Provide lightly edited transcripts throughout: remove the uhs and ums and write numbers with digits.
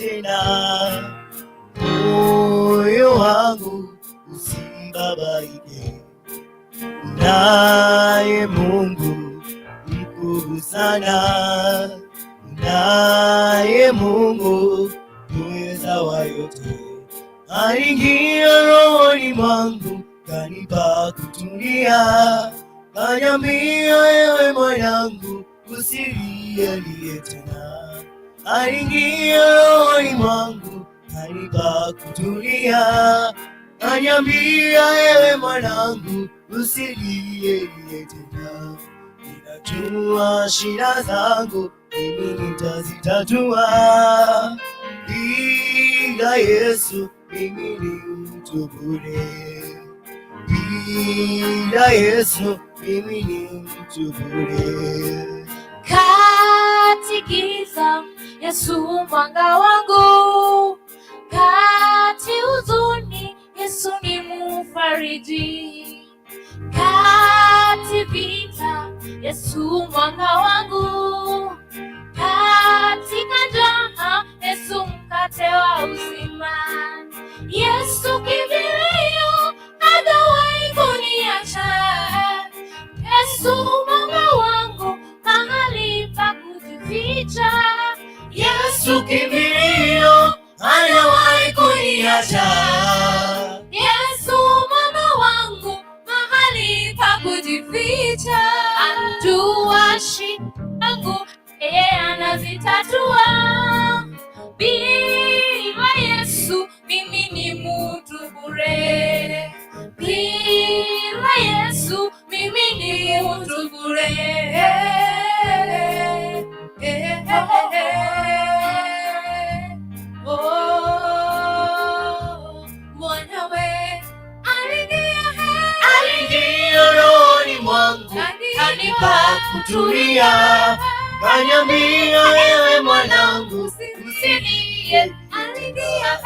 Tena, moyo wangu usibabaike, unaye Mungu mkuu sana, unaye Mungu muweza wa yote. Aliingia rohoni mwangu, kanipa kutulia, kaniambia, ewe mwanangu, usilie tena. Aliingia rohoni mwangu, kanipa kutulia, kaniambia, ewe mwanangu, usilie tena. Ninajua shida zangu mimi nitazitatua, bila Yesu mimi ni mtu bure, bila Yesu mimi ni mtu bure. Kati giza, Yesu mwanga wangu, kati huzuni, Yesu ni mufariji, kati vita, Yesu mwanga wangu, katika njaa, Yesu mkate wa uzima, Yesu kimbilio, hajawahi kuniacha. Yesu mwanga wangu, mahali pa kujificha. Yesu kimbilio, hajawahi kuniacha. Yesu mwanga wangu, mahali pa kujificha. Anjua shida zangu, yeye anazitatua. Bila Yesu mimi ni mtu bure. Bila Yesu mimi ni mtu bure. Oh, mwanawe aliingia Aliingia rohoni mwangu, kanipa kutulia, kaniambia, ewe mwanangu, usilie. Aliingia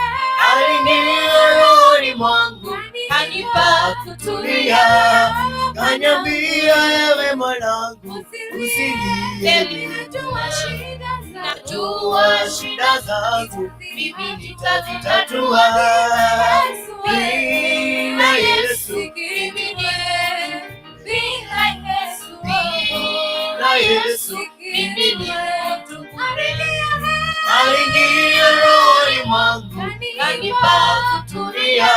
Aliingia rohoni mwangu, kanipa kutulia, kaniambia, ewe mwanangu, usilie. Najua shida Najua shida zangu mimi nitazitatua, bila Yesu mimi ni bila Yesu bila Yesu mimi ni mtu Aliingia rohoni mwangu, kanipa kutulia,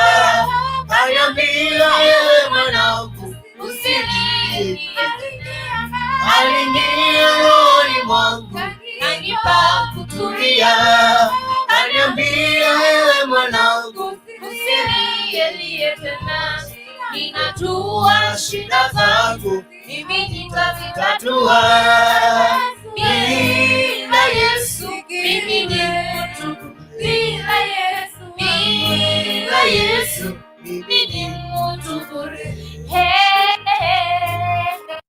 kaniambia, ewe mwanangu, usilie. Aliingia rohoni mwangu, kanipa kutulia, kaniambia, ewe mwanangu, usilie tena, ninajua shida zangu mimi nitazitatua. Tatua. Bila Yesu mimi ni mtu, bila Yesu, Bila Yesu mimi ni mtu bure. Hey, hey.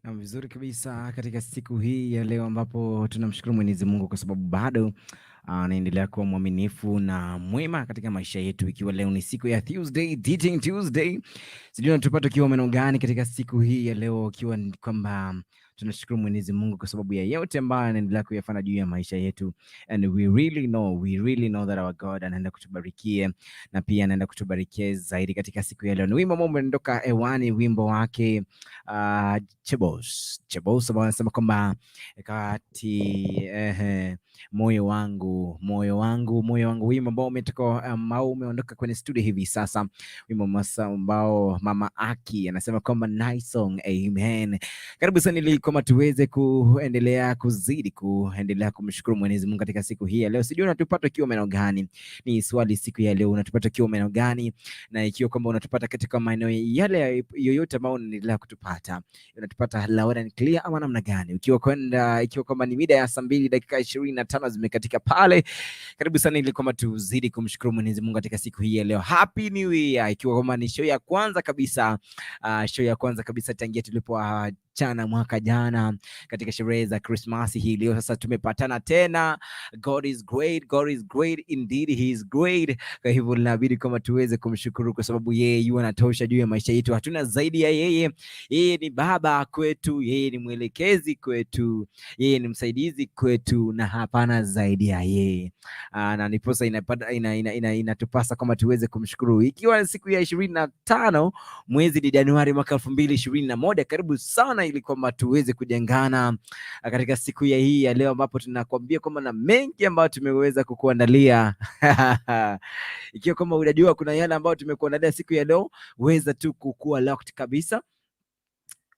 Na vizuri kabisa katika siku hii ya leo ambapo tunamshukuru Mwenyezi Mungu kwa sababu bado anaendelea kuwa mwaminifu na mwema katika maisha yetu, ikiwa leo ni siku ya Tuesday, Teaching Tuesday. Sijui unatupata ukiwa maeneo gani katika siku hii ya leo, ikiwa ni kwamba Tunashukuru Mwenyezi Mungu kwa sababu ya yote ambayo anaendelea kuyafanya juu ya maisha yetu, and we really know that our God anaenda kutubarikia na pia anaenda kutubarikia zaidi katika siku ya leo. Ni wimbo ambao umeondoka hewani, wimbo wake Chebos Chebos ambao anasema kwamba kati moyo wangu, moyo wangu, moyo wangu, wimbo ambao umetoka ambao umeondoka kwenye studio hivi sasa, wimbo ambao Mama Aki anasema kwamba nice song, amen. Karibu sana ili kwamba tuweze kuendelea kuzidi kuendelea kumshukuru Mwenyezi Mungu katika siku hii ya leo. Sijui unatupata ukiwa maeneo gani? Ni swali siku ya leo, unatupata ukiwa maeneo gani? Na ikiwa kwamba unatupata katika maeneo yale yoyote ambayo unaendelea kutupata, unatupata loud and clear ama namna gani? Ukiwa kwenda, ikiwa kwamba ni mida ya saa 2 dakika 25 zimekatika pale, karibu sana ili kwamba tuzidi kumshukuru Mwenyezi Mungu katika siku hii ya leo. Happy New Year, ikiwa kwamba ni show ya kwanza kabisa, show ya kwanza kabisa tangia tulipoachana mwaka jana katika sherehe za Krismasi hii leo. Sasa tumepatana tena. God is great, God is great indeed, he is great. Kwa hivyo linabidi kwamba tuweze kumshukuru kwa sababu yeye yu anatosha juu ya maisha yetu, hatuna zaidi ya yeye. Yeye ni baba kwetu, yeye ni mwelekezi kwetu, yeye ni msaidizi kwetu, na hapana zaidi ya yeye. Na ndiposa inatupasa ina, ina, ina, inatupasa kwamba tuweze kumshukuru ikiwa siku ya 25 mwezi ni Januari mwaka 2021. Karibu sana ili kwamba tuweze kujengana katika siku ya hii ya leo ambapo tunakuambia kwamba na mengi ambayo tumeweza kukuandalia. Ikiwa kwamba unajua kuna yale ambayo tumekuandalia siku ya leo, weza tu kukua locked kabisa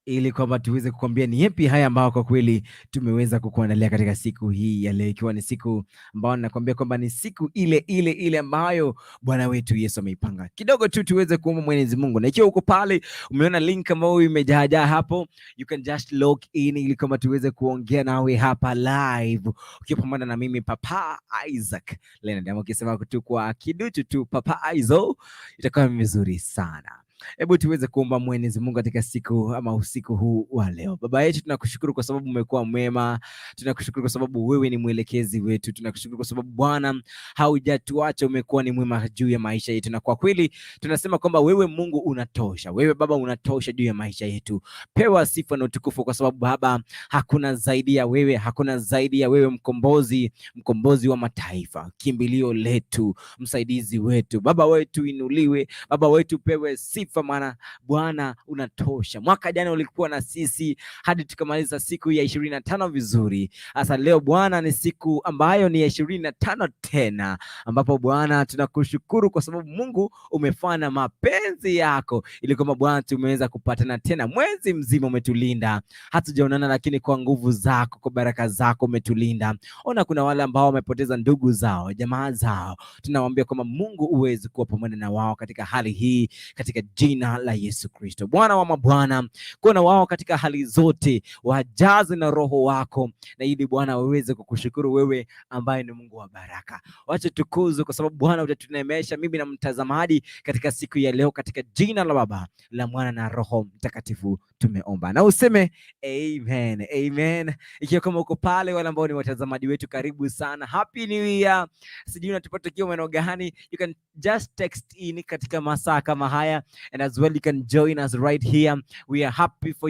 ili kwamba tuweze kukwambia ni yapi haya ambayo kwa kweli tumeweza kukuandalia katika siku hii ya leo, ikiwa ni siku ambayo nakwambia kwamba ni siku ile ile ile ambayo Bwana wetu Yesu ameipanga. Kidogo tu tuweze kuomba Mwenyezi Mungu, na ikiwa uko pale umeona link ambayo imejaajaa hapo, you can just log in ili kwamba tuweze kuongea nawe hapa live ukiwa pamoja na mimi Papa Isaac Leonard, ama ukisema tu kwa kiduchu tu Papa Izo itakuwa vizuri sana. Hebu tuweze kuomba Mwenyezi Mungu katika siku ama usiku huu wa leo. Baba yetu, tunakushukuru kwa sababu umekuwa mwema, tunakushukuru kwa sababu wewe ni mwelekezi wetu, tunakushukuru kwa sababu Bwana haujatuacha, umekuwa ni mwema juu ya maisha yetu, na kwa kweli tunasema kwamba wewe Mungu unatosha, wewe Baba unatosha juu ya maisha yetu. Pewa sifa na utukufu kwa sababu Baba, hakuna zaidi ya wewe, hakuna zaidi ya wewe, mkombozi, mkombozi wa mataifa, kimbilio letu, msaidizi wetu, Baba wetu inuliwe, Baba wetu pewe sifa, maana Bwana unatosha. Mwaka jana ulikuwa na sisi hadi tukamaliza siku ya 25 vizuri. Sasa leo Bwana ni siku ambayo ni ya 25 tena, ambapo Bwana tunakushukuru kwa sababu Mungu umefanya mapenzi yako ili kwamba Bwana tumeweza kupatana tena. Mwezi mzima umetulinda, hatujaonana, lakini kwa nguvu zako, kwa baraka zako umetulinda. Ona, kuna wale ambao wamepoteza ndugu zao, jamaa zao, tunawaambia kwamba Mungu uweze kuwa pamoja na wao katika hali hii, katika jina la Yesu Kristo. Bwana wa mabwana, kuwa na wao katika hali zote, wajaze na Roho wako, na ili Bwana waweze kukushukuru wewe ambaye ni Mungu wa baraka. Wacha tukuzwe kwa sababu Bwana utatuneemesha mimi na mtazamaji katika siku ya leo, katika jina la Baba, la Mwana na Roho Mtakatifu tumeomba, na useme amen, amen. Ikiwa kama uko pale, wale ambao ni watazamaji wetu, karibu sana. Happy New Year. Sijui unatupata ukiwa maeneo gani, you can just text in katika masaa kama haya and as well you can join us right here. We are happy for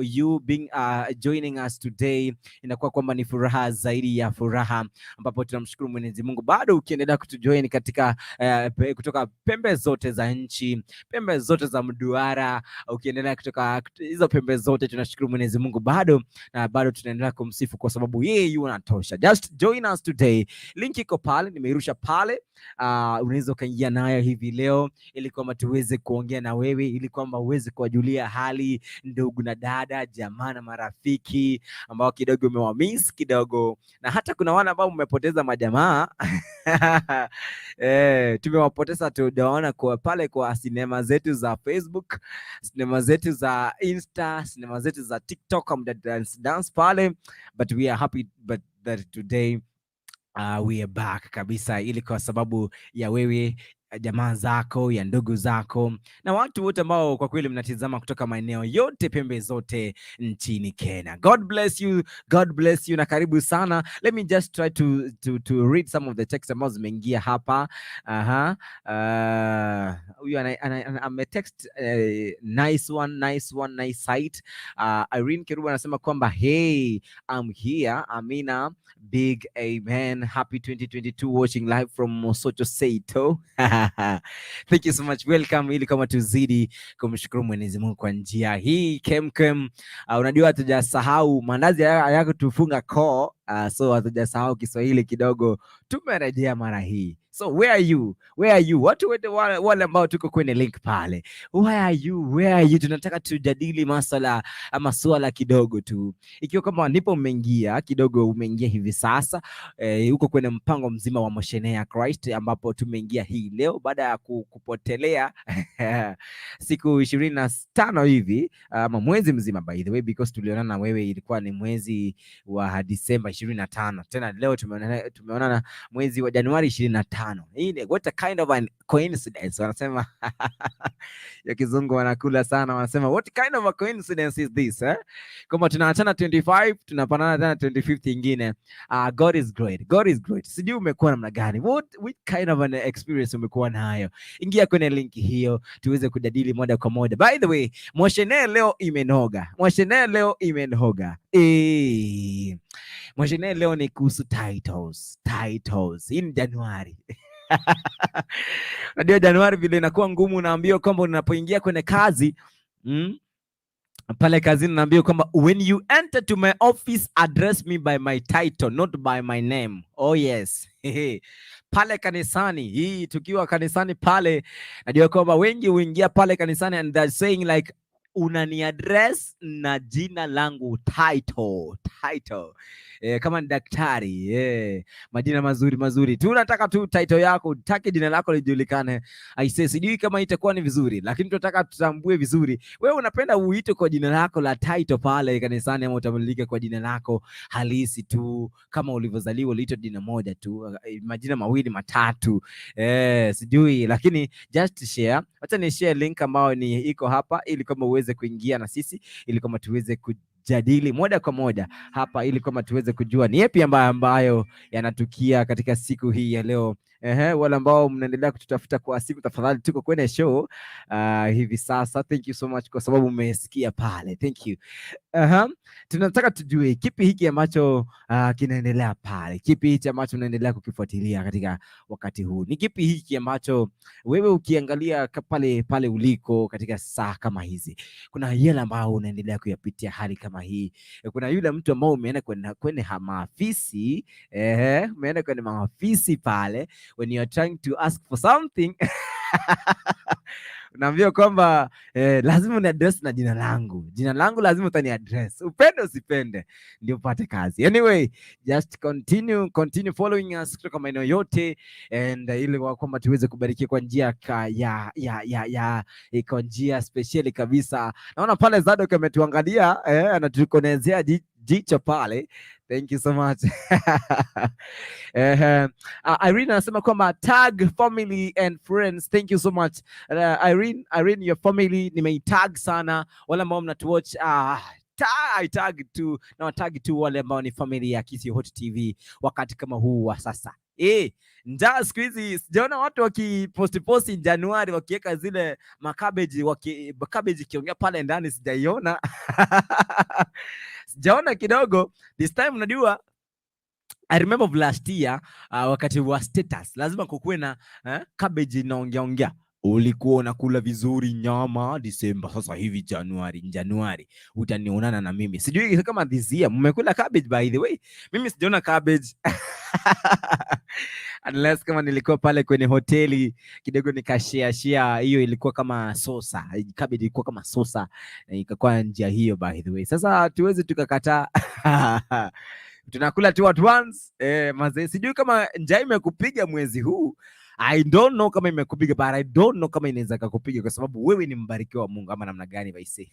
you being joining us today. Inakuwa kwamba ni furaha zaidi ya furaha, ambapo tunamshukuru Mwenyezi Mungu bado ukiendelea kutujoin katika kutoka pembe zote za nchi, pembe zote za mduara, ukiendelea kutoka hizo pembe zote, tunashukuru Mwenyezi Mungu bado na bado tunaendelea kumsifu kwa sababu yeye yu anatosha. Just join us today. Link iko pale, nimeirusha pale. Unaweza ukaingia nayo hivi leo ili kwamba tuweze kuongea na wewe, ili kwamba uweze kuwajulia hali ndugu na dada, jamaa na marafiki ambao kidogo umewamiss kidogo, na hata kuna wale ambao mmepoteza majamaa tumewapoteza tujaona kwa pale kwa sinema zetu za Facebook, sinema zetu za Insta, sinema zetu za TikTok, hamja dance dance pale, but we are happy but that today we are back kabisa, ili kwa sababu ya wewe. Jamaa zako, ya ndugu zako na watu wote ambao kwa kweli mnatizama kutoka maeneo yote pembe zote nchini Kenya. God bless you, God bless you na karibu sana. Let me just try to read some of the texts ambazo zimeingia hapa. Aha. Huyu ametext nice one, nice one, nice site. Irene Kerubo anasema kwamba, "Hey, I'm here." Amina, big amen. Happy 2022, watching live from Mosocho Seito. Thank you so much. Welcome, ili kama tuzidi kumshukuru Mwenyezi Mungu kwa njia hii kemkem. Unajua hatujasahau mandazi hayakutufunga koo, so hatujasahau Kiswahili kidogo, tumerejea mara hii. So where are you? Where are you? Watu wote wale ambao tuko kwenye link pale, where are you? Where are you? Tunataka tujadili maswala ama swala kidogo tu, ikiwa kama ndipo umeingia kidogo, umeingia hivi sasa huko kwenye mpango mzima wa Mushene ya Christ ambapo tumeingia hii leo baada ya kupotelea siku 25 hivi ama mwezi mzima, by the way, because tulionana na wewe ilikuwa ni mwezi wa Disemba 25. Tena leo tumeonana mwezi wa Januari 25. Hii ni what a kind of an coincidence wanasema ya kizungu wanakula sana, wanasema, "What kind of a coincidence is this, eh?" Kama tunaachana 25, tunapanana tena 25th ingine. God is great. God is great. Sijui umekuwa namna gani? What which kind of an experience umekuwa nayo? Ingia kwenye linki hiyo tuweze kujadili moja kwa moja. By the way, Mushene leo imenoga. Mushene leo imenoga. Mushene leo ni kuhusu titles. Titles. Hii ni Januari. Unajua Januari vile inakuwa ngumu, unaambiwa kwamba unapoingia kwenye kazi, pale kazini naambiwa kwamba, "When you enter to my office, address me by my title, not by my name." Oh yes. Pale kanisani, hii tukiwa kanisani pale, najua kwamba wengi huingia pale kanisani and they're saying like, "Unani address na jina langu, title, title." Kama ni daktari, majina mazuri mazuri tu, unataka tu title yako, utake jina lako lijulikane. I say, sijui kama itakuwa ni vizuri, lakini tunataka tutambue vizuri. Wewe unapenda uite kwa jina lako la title pale kanisani ama utambulike kwa jina lako halisi tu kama ulivyozaliwa, uliitwa jina moja tu, majina mawili matatu, sijui, lakini just share. Acha ni share link ambayo ni iko hapa ili kwamba uweze kuingia na sisi, ili kwamba tuweze kujadili moja kwa moja hapa, ili kwamba tuweze kujua ni yapi ambayo yanatukia katika siku hii ya leo. Ehe, wale ambao mnaendelea kututafuta kwa simu, tafadhali, tuko kwenye show hivi sasa. Thank you so much kwa sababu umesikia pale. Thank you. Aha. Tunataka tujue kipi hiki ambacho kinaendelea pale, kipi hichi ambacho unaendelea kukifuatilia katika wakati huu, ni kipi hiki ambacho wewe ukiangalia pale pale uliko katika saa kama hizi, kuna yale ambayo unaendelea kuyapitia hali kama hii. Kuna yule mtu ambao umeenda kwenye maafisi, umeenda kwenye maafisi pale, when you are trying to ask for something, unaambiwa kwamba lazima uni address na jina langu, jina langu lazima utani address, upende usipende, ndio upate kazi. Anyway, just continue following us kutoka maeneo yote and ili kwamba tuweze kubarikiwa kwa njia ka, ya kwa njia special kabisa. Naona pale Zadok ametuangalia, anatukonezea jicho pale. Thank you so much. Irene anasema kwamba, "Tag family and friends." Thank you so much. Irene, Irene, your family nimeitag sana. Wale ambao mnatuwatch, I tag tu na tag tu wale ambao ni family ya Kisii Hot TV wakati kama huu wa sasa. Njaa siku hizi sijaona watu wakiposti posti Januari wakiweka zile makabeji cabbage ikiongea pale ndani, sijaiona, sijaona kidogo this time. Unajua, I remember of last year, wakati wa status lazima kukuwe na cabbage inaongea ongea, "Ulikuwa unakula vizuri nyama Disemba, sasa hivi Januari, Januari utanionana na mimi." Sijui kama this year mmekula cabbage. By the way, mimi sijaona cabbage unless kama nilikuwa pale kwenye hoteli kidogo nikashare share, hiyo ilikuwa kama sosa, cabbage ilikuwa kama sosa na ikakuwa njia hiyo. By the way, sasa tuwezi tukakataa, tunakula tu at once. Mazee, sijui kama njaa imekupiga mwezi huu. I don't know kama imekupiga, but I don't know kama inaweza kukupiga kwa sababu wewe ni mbarikiwa wa Mungu ama namna gani? Baise.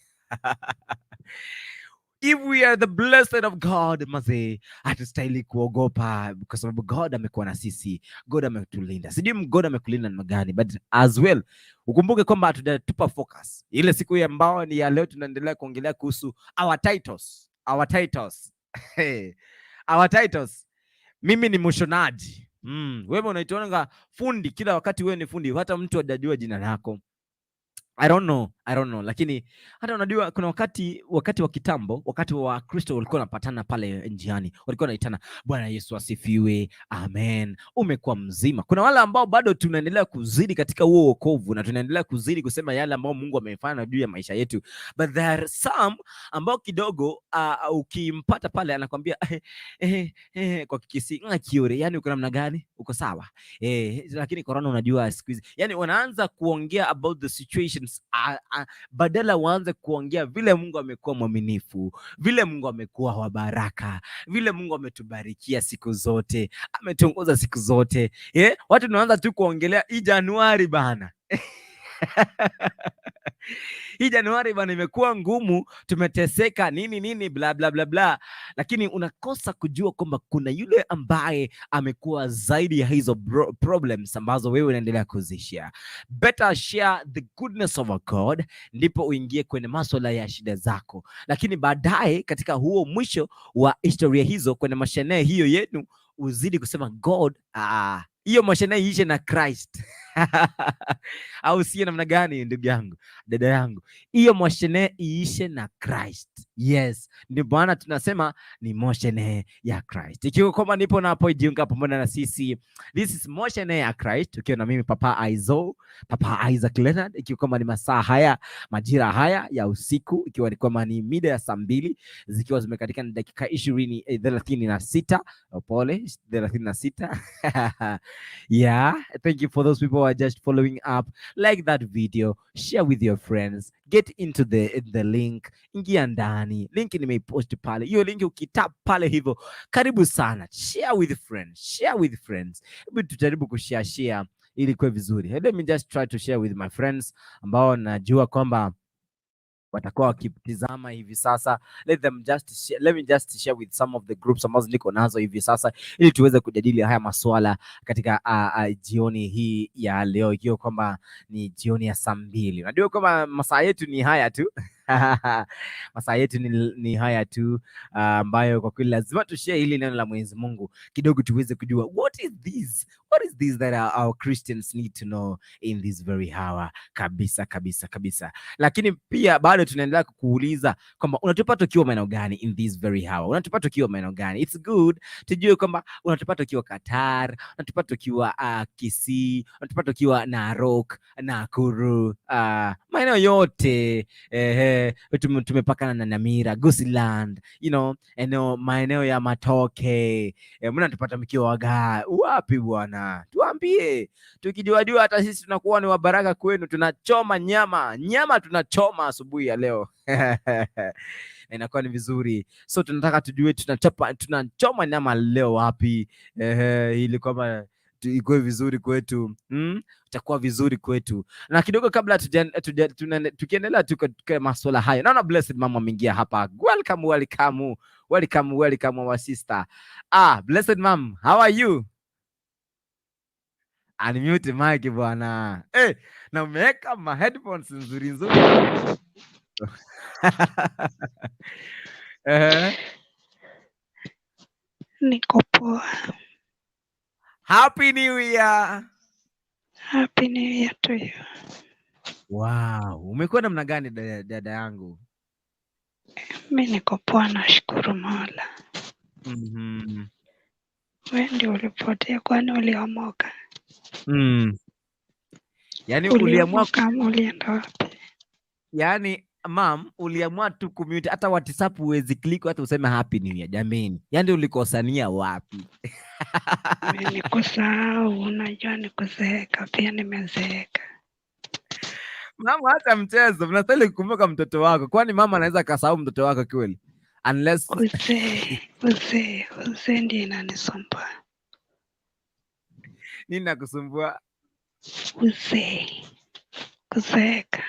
If we are the blessed of God, mazee, hatustahili kuogopa kwa sababu God amekuwa na sisi, God ametulinda. Sijui God amekulinda namna gani, but as well ukumbuke kwamba hatujatupa focus ile siku ya ambao ni ya leo. Tunaendelea kuongelea kuhusu our titles, our titles, hey, our titles. Mimi ni mshonaji. Wewe unaitwanga fundi kila wakati, wewe ni fundi, hata mtu hajajua jina lako. I don't know, I don't know. Lakini hata unajua kuna wakati wa kitambo, wakati wa Wakristo walikuwa wanapatana pale njiani, walikuwa wanaitana Bwana Yesu asifiwe, amen, umekuwa mzima. Kuna wale ambao bado tunaendelea kuzidi katika huo wokovu na tunaendelea kuzidi kusema yale ambao Mungu amefanya juu ya maisha yetu, but there are some ambao kidogo ukimpata pale anakwambia kwa Kikisii "Ng'akiore", yani uko namna gani? Uko sawa? Lakini corona unajua siku hizi, yani wanaanza kuongea about the situations badala waanze kuongea vile Mungu amekuwa mwaminifu, vile Mungu amekuwa wa baraka, vile Mungu ametubarikia siku zote, ametuongoza siku zote. Watu tunaanza tu kuongelea hii Januari bana. Hii Januari bana imekuwa ngumu, tumeteseka nini nini, bla bla bla bla, lakini unakosa kujua kwamba kuna yule ambaye amekuwa zaidi ya hizo problems ambazo wewe unaendelea kuzishare. Better share the goodness of our God, ndipo uingie kwenye maswala ya shida zako, lakini baadaye katika huo mwisho wa historia hizo kwenye mashene hiyo yenu uzidi kusema God, hiyo mashene iishe na Christ au sio? Namna gani, ndugu yangu, dada yangu, hiyo moshene iishe na Christ. Yes, ndio bwana tunasema ni moshene ya Christ. Ikiwa kwamba nipo napojiunga pamoja na sisi, this is moshene ya Christ, ukiwa na mimi Papa Aizo, Papa Isaac Leonard, ikiwa kwamba ni masaa haya, majira haya ya usiku, ikiwa ni kwamba ni mida ya saa 2 zikiwa zimekatika na dakika 20 36, oh, pole, 36. Yeah, thank you for those people who are just following up. Like that video, share with your friends, get into the link, ingia ndani, link nimeipost pale, hiyo link ukitap pale hivyo, karibu sana, share with friends, share with friends. Hebu tujaribu kushare share ili kuwe vizuri. Let me just try to share with my friends ambao najua kwamba watakuwa wakitizama hivi sasa. Let them just share, let me just share with some of the groups ambazo niko nazo hivi sasa ili tuweze kujadili haya masuala katika jioni hii ya leo, ikiwa kwamba ni jioni ya saa 2. Unajua kwamba masaa yetu ni haya tu masaa yetu ni haya tu ambayo kwa kweli lazima tushare hili neno la Mwenyezi Mungu kidogo tuweze kujua what is this, what is this that our Christians need to know in this very hour, kabisa kabisa kabisa. Lakini pia bado tunaendelea kukuuliza kwamba unatupata ukiwa maeneo gani in this very hour, unatupata ukiwa maeneo gani? It's good tujue kwamba unatupata ukiwa Qatar, unatupata ukiwa Kisii, unatupata ukiwa Narok, Nakuru, maeneo yote tumepakana na Nyamira, Gusiland, eneo maeneo ya Matoke, mnatupata mkiwa waga wapi bwana? Tuambie, tukijuajua hata sisi tunakuwa ni wabaraka kwenu. Tunachoma nyama nyama, tunachoma asubuhi ya leo na inakuwa ni vizuri. So tunataka tujue tunachoma nyama leo wapi, ili kwamba ikuwe vizuri kwetu, Itakuwa vizuri kwetu. Na kidogo kabla tukiendelea tu katika masuala hayo, naona Blessed Mama ameingia hapa. Welcome, welcome, welcome, welcome our sister. Ah, Blessed Mom, how are you? Unmute mic bwana. Na umeweka ma headphones nzuri nzuri. Niko poa. Happy New Year. Happy New Year to you. Wow, umekuwa namna gani dada yangu? Mi niko poa, nashukuru Mola. We ndio ulipotea, kwani uliomoka? Yaani uliamua Uliomoka ama ulienda wapi? Yaani mam, uliamua tu kumute hata WhatsApp huwezi click hata useme happy new year jameni. Yaani ulikosania wapi? Mi nikusahau, unajua nikuzeeka pia, nimezeeka. Mama, hata mchezo, mnastahili kukumbuka mtoto wako. Kwani mama anaweza akasahau mtoto wako kweli? Unless Uzee, uzee, uzee ndio inanisumbua. Nini nakusumbua? Uzee, kuzeeka.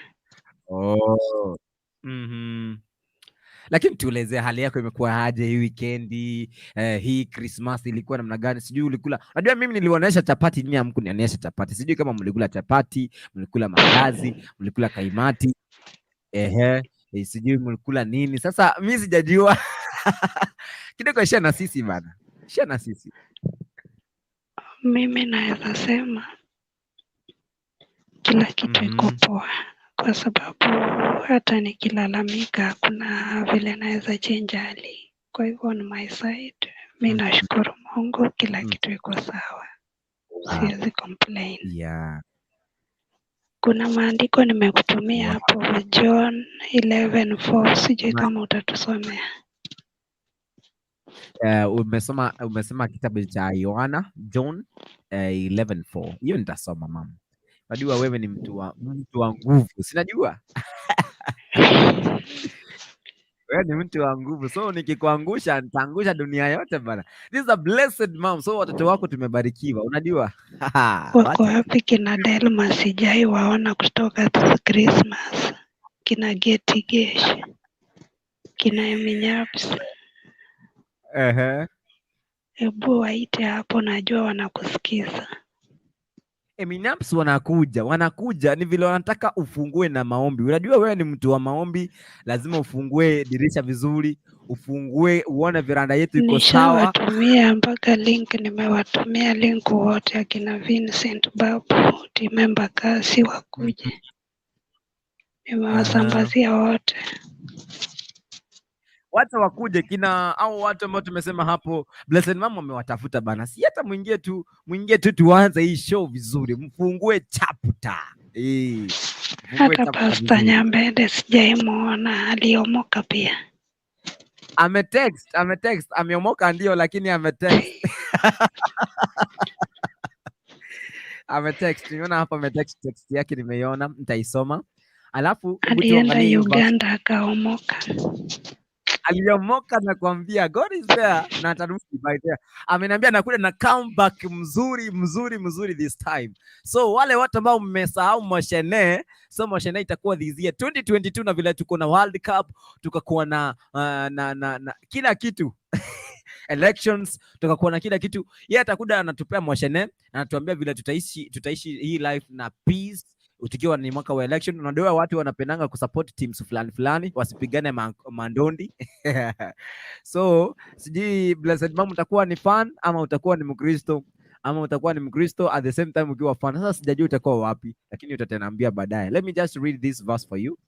Oh. Lakini tuelezee hali yako imekuwa aje hii wikendi, hii Christmas ilikuwa namna gani? Sijui ulikula. Unajua mimi niliwaonyesha chapati, nyinyi hamkunionyesha chapati. Sijui kama mlikula chapati, mlikula mandazi, mlikula kaimati. Ehe, sijui mlikula nini. Sasa mimi sijajua. Kidogo share na sisi bana. Share na sisi. Mimi naweza sema kila kitu iko poa, kwa sababu hata nikilalamika hakuna vile naweza change hali. Kwa hivyo on my side mi nashukuru Mungu, kila kitu iko sawa, siwezi complain. Kuna maandiko nimekutumia hapo, John 11:4, sijui kama utatusomea. Umesema kitabu cha Yohana, John 11:4. Hiyo nitasoma, mama. Najua wewe ni mtu wa nguvu. Sinajua. Wewe ni mtu wa nguvu. So nikikuangusha nitaangusha dunia yote bana. This is a blessed mom. So watoto wako tumebarikiwa. Unajua? Wako Wacha tu. Wapi kina Delma? Sijai waona kutoka Christmas. Kina Geti Gesh, kina Eminyaps, hebu waite hapo, najua wanakusikiza. Eminaps wanakuja, wanakuja ni vile wanataka ufungue na maombi. Unajua wewe ni mtu wa maombi, lazima ufungue dirisha vizuri, ufungue uone veranda yetu iko sawa. Nishawatumia mpaka link, nimewatumia link wote, akina Vincent Babu, Timemba Kasi wakuje, nimewasambazia wote. Wacha wakuje kina au watu ambao tumesema hapo, Blessed Mama amewatafuta bana. Si hata mwingie tu tuanze hii show vizuri. Mfungue chapter. Mfungue Hata chapter Pasta vizuri. Nyambende sijaimuona, aliomoka pia. Ametext, ameomoka ndio, lakini ametext. Ametext. Nimeona hapa ametext, text yake nimeiona, nitaisoma. Alafu hebu Alienda tuangalie hiyo verse. Uganda akaomoka. Aliomoka na kuambia God is there na atarudi by there. Ameniambia anakuja na comeback mzuri mzuri mzuri this time. So wale watu ambao mmesahau Moshene, so Moshene itakuwa this year 2022, na vile tuko na World Cup, tukakuwa na kila kitu, elections, tukakuwa na kila kitu. Yeye atakuja anatupea Moshene na anatuambia vile tutaishi hii life na peace tukiwa ni mwaka wa election. Unajua watu wanapendanga kusupport teams fulani fulani wasipigane mandondi. So sijui Blessed Mom utakuwa ni fan ama utakuwa ni Mkristo, ama utakuwa ni Mkristo at the same time ukiwa fan. Sasa sijajua utakuwa wapi, lakini utataniambia baadaye. Let me just read this verse for you.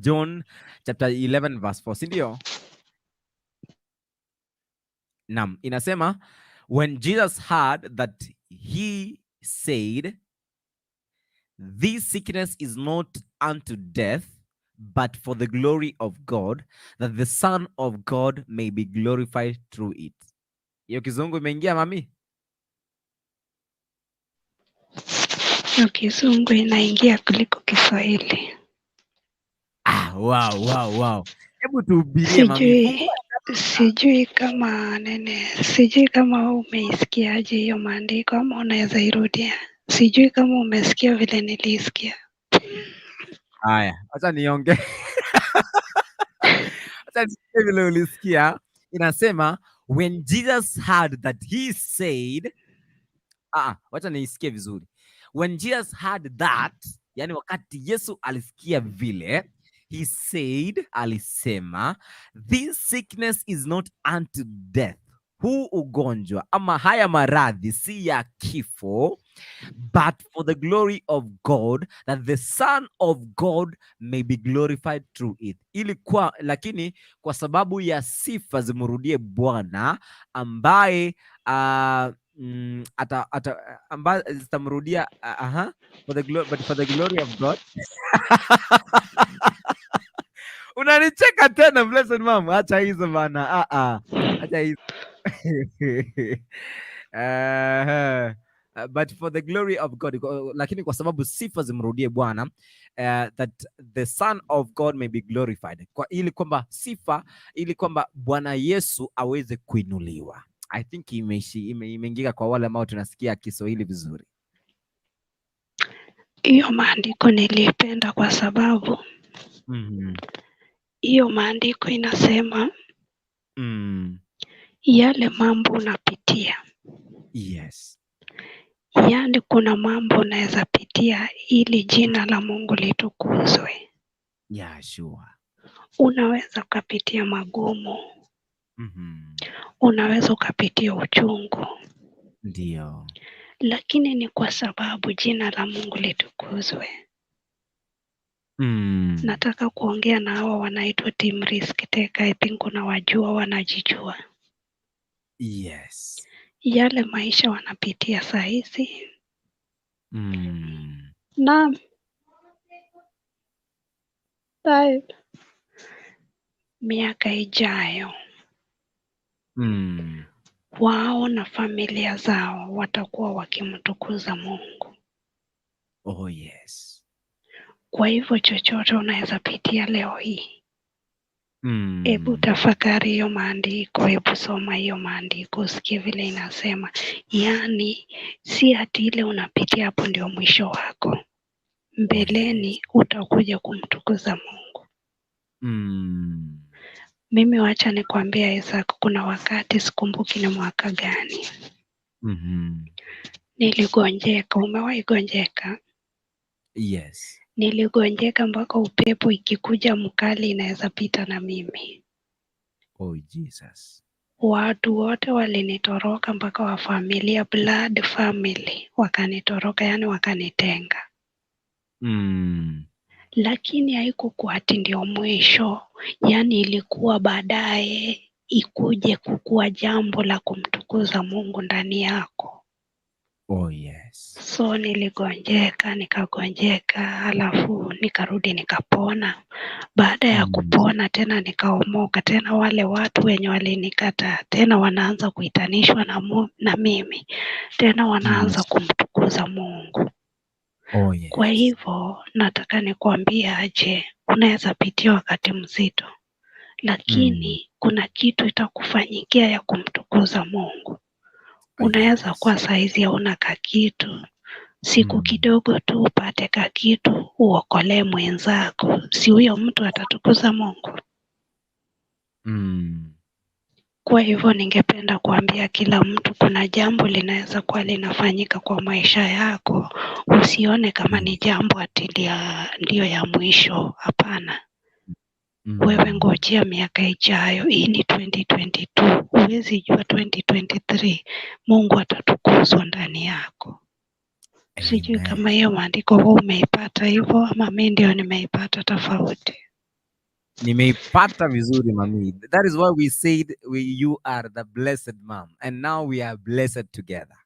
John chapter 11 verse 4, si ndio? Naam, inasema, "When Jesus heard that, he said, 'This sickness is not unto death, but for the glory of God, that the Son of God may be glorified through it.'" Hiyo kizungu imeingia, mami? Hiyo kizungu inaingia kuliko Kiswahili. Ah, wow. Hebu tuhubirie, mami. Sijui Fungua. Sijui kama nene, sijui kama wewe umeisikiaje hiyo maandiko ama unaweza irudia. Sijui kama umesikia vile niliisikia. Haya, acha niongee. Acha nisikie vile ulisikia. Inasema, "When Jesus heard that, he said," ah, wacha niisikie vizuri. "When Jesus heard that," yani wakati Yesu alisikia vile, "he said," alisema, "This sickness is not unto death." Huu ugonjwa ama haya maradhi si ya kifo, "but for the glory of God, that the Son of God may be glorified through it." Ili kwa, lakini kwa sababu ya sifa zimrudie Bwana ambaye ata ambaye zitamrudia, aha, but for the glory of God. Unanicheka tena, Blessed Mom, acha hizo bana. Ah ah. Acha hizo. But for the glory of God, lakini kwa sababu sifa zimrudie Bwana, that the Son of God may be glorified, kwa ili kwamba sifa, ili kwamba Bwana Yesu aweze kuinuliwa. I think imeingia kwa wale ambao tunasikia Kiswahili vizuri. Hiyo maandiko niliipenda kwa sababu Hiyo maandiko inasema yale mambo unapitia, Yes. yaani kuna mambo unaweza pitia ili jina la Mungu litukuzwe. Yeah, sure. Unaweza ukapitia magumu, unaweza ukapitia uchungu, Ndio. lakini ni kwa sababu jina la Mungu litukuzwe. Nataka kuongea na hawa wanaitwa Team Risk Taker. I think unawajua, wanajijua Yes. yale maisha wanapitia saa hizi. Naam, Taib. Miaka ijayo wao na familia zao watakuwa wakimtukuza Mungu. Oh, yes. Kwa hivyo chochote unaweza pitia leo hii, hebu tafakari hiyo maandiko, hebu soma hiyo maandiko, usikie vile inasema. Yaani si ati ile unapitia hapo ndio mwisho wako, mbeleni utakuja kumtukuza Mungu. Mimi wacha nikwambia Isaac, kuna wakati sikumbuki ni mwaka gani niligonjeka. Umewahi gonjeka? Yes. Niligonjeka mpaka upepo ikikuja mkali inaweza pita na mimi. Oh, Jesus. Watu wote walinitoroka, mpaka wa familia, blood family wakanitoroka, yani wakanitenga. Lakini haikukuwa ati ndio mwisho, yani ilikuwa baadaye ikuje kukuwa jambo la kumtukuza Mungu ndani yako. Oh, yes. So niligonjeka, nikagonjeka, alafu nikarudi nikapona. Baada ya kupona tena nikaomoka tena, wale watu wenye walinikataa tena wanaanza kuitanishwa na mimi tena wanaanza kumtukuza Mungu. Oh, yes. Kwa hivyo nataka nikuambie aje, unaweza pitia wakati mzito, lakini kuna kitu itakufanyikia ya kumtukuza Mungu. Unaweza kuwa saizi hauna kakitu, siku kidogo tu upate kakitu uokolee mwenzako, si huyo mtu atatukuza Mungu? Kwa hivyo ningependa kuambia kila mtu, kuna jambo linaweza kuwa linafanyika kwa maisha yako, usione kama ni jambo ati ndio ya mwisho. Hapana. Wewe ngojea miaka ijayo. Hii ni 2022, huwezi jua 2023 Mungu atatukuzwa ndani yako. Sijui kama hiyo maandiko wewe umeipata hivyo ama mi ndio nimeipata tofauti. Nimeipata vizuri mami. That is why we said you are the blessed mom, and now we are blessed together.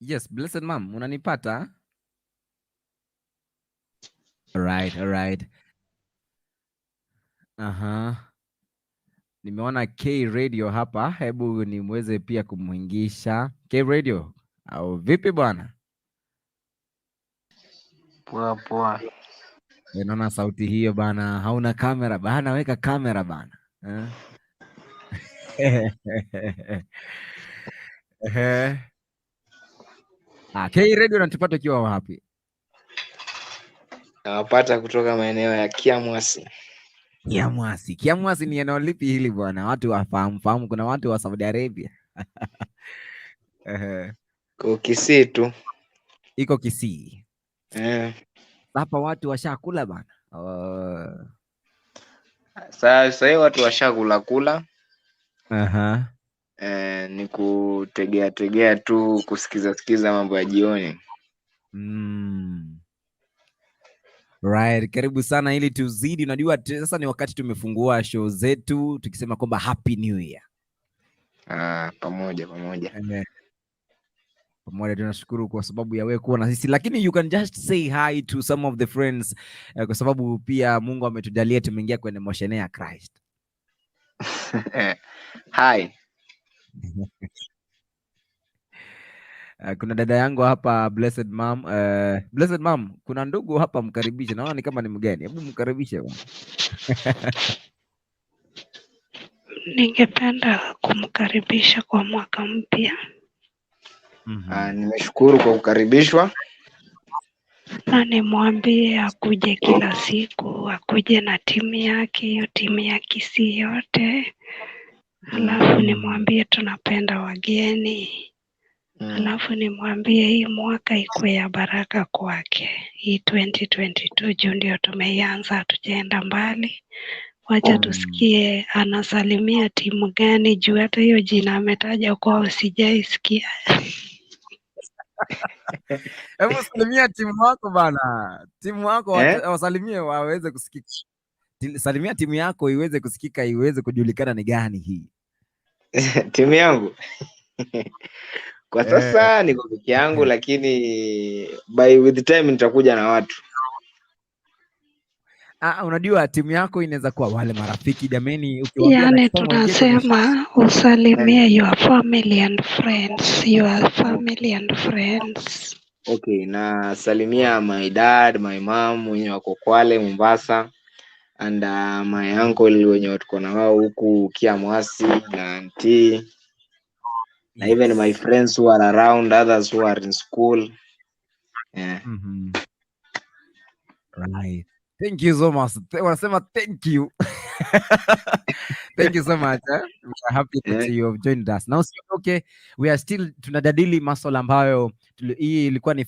Yes, blessed mom, unanipata? All right, all right. Nimeona K Radio hapa, hebu nimweze pia kumwingisha K Radio. Au vipi bwana? Poa poa. Naona sauti hiyo bana, hauna kamera bana, weka kamera bana. Eh? K Radio unatupata ukiwa wapi? Nawapata kutoka maeneo ya Kiamwasi. Kiamwasi. Kiamwasi ni eneo lipi hili bwana? Watu wafahamu fahamu, kuna watu wa Saudi Arabia. Kwa Kisii tu. Iko Kisii. Hapa watu washakula bana. Sasa hivi watu washakula kula. Ni kutegea tegea tu, kusikiza sikiza mambo ya jioni. Right, karibu sana ili tuzidi. Unajua sasa ni wakati tumefungua show zetu tukisema kwamba Happy New Year. Pamoja, pamoja. Pamoja tunashukuru kwa sababu ya wewe kuwa na sisi, lakini you can just say hi to some of the friends, kwa sababu pia Mungu ametujalia tumeingia kwenye moshene ya Christ. Hi. Kuna dada yangu hapa Blessed Mom. Blessed Mom, kuna ndugu hapa, mkaribishe. Naona ni kama ni mgeni. Hebu mkaribishe bwana. Ningependa kumkaribisha kwa mwaka mpya. Nimeshukuru kwa kukaribishwa. Na nimwambie akuje kila siku, akuje na timu yake, hiyo timu ya Kisii yote. Alafu nimwambie tunapenda wageni. Alafu nimwambie hii mwaka ikuwe ya baraka kwake, hii 2022 juu ndio tumeianza, hatujaenda mbali. Wacha tusikie anasalimia timu gani, juu hata hiyo jina ametaja kwao sijaisikia. Hebu salimia timu wako bana, timu wako Eh? wasalimie waweze kusikika. Salimia timu yako iweze kusikika, iweze kujulikana ni gani hii. Timu yangu kwa sasa niko peke yangu, lakini by with time nitakuja na watu. Ah, unajua timu yako inaweza kuwa wale marafiki jameni, ukiwaambia Yaani next time waingie kwenye tunasema usalimie your family and friends, your family and friends. Okay, nasalimia my dad, my mom wenye wako Kwale, Mombasa, and my uncle wenye tuko na wao huku Kiamwasi na auntie na even my friends who are around, others who are in school. Yeah. Right. Thank you so much. Wanasema thank you. Thank you so much. Eh? We are happy that you have joined us. Now, okay, we are still tunajadili masuala ambayo hii ilikuwa ni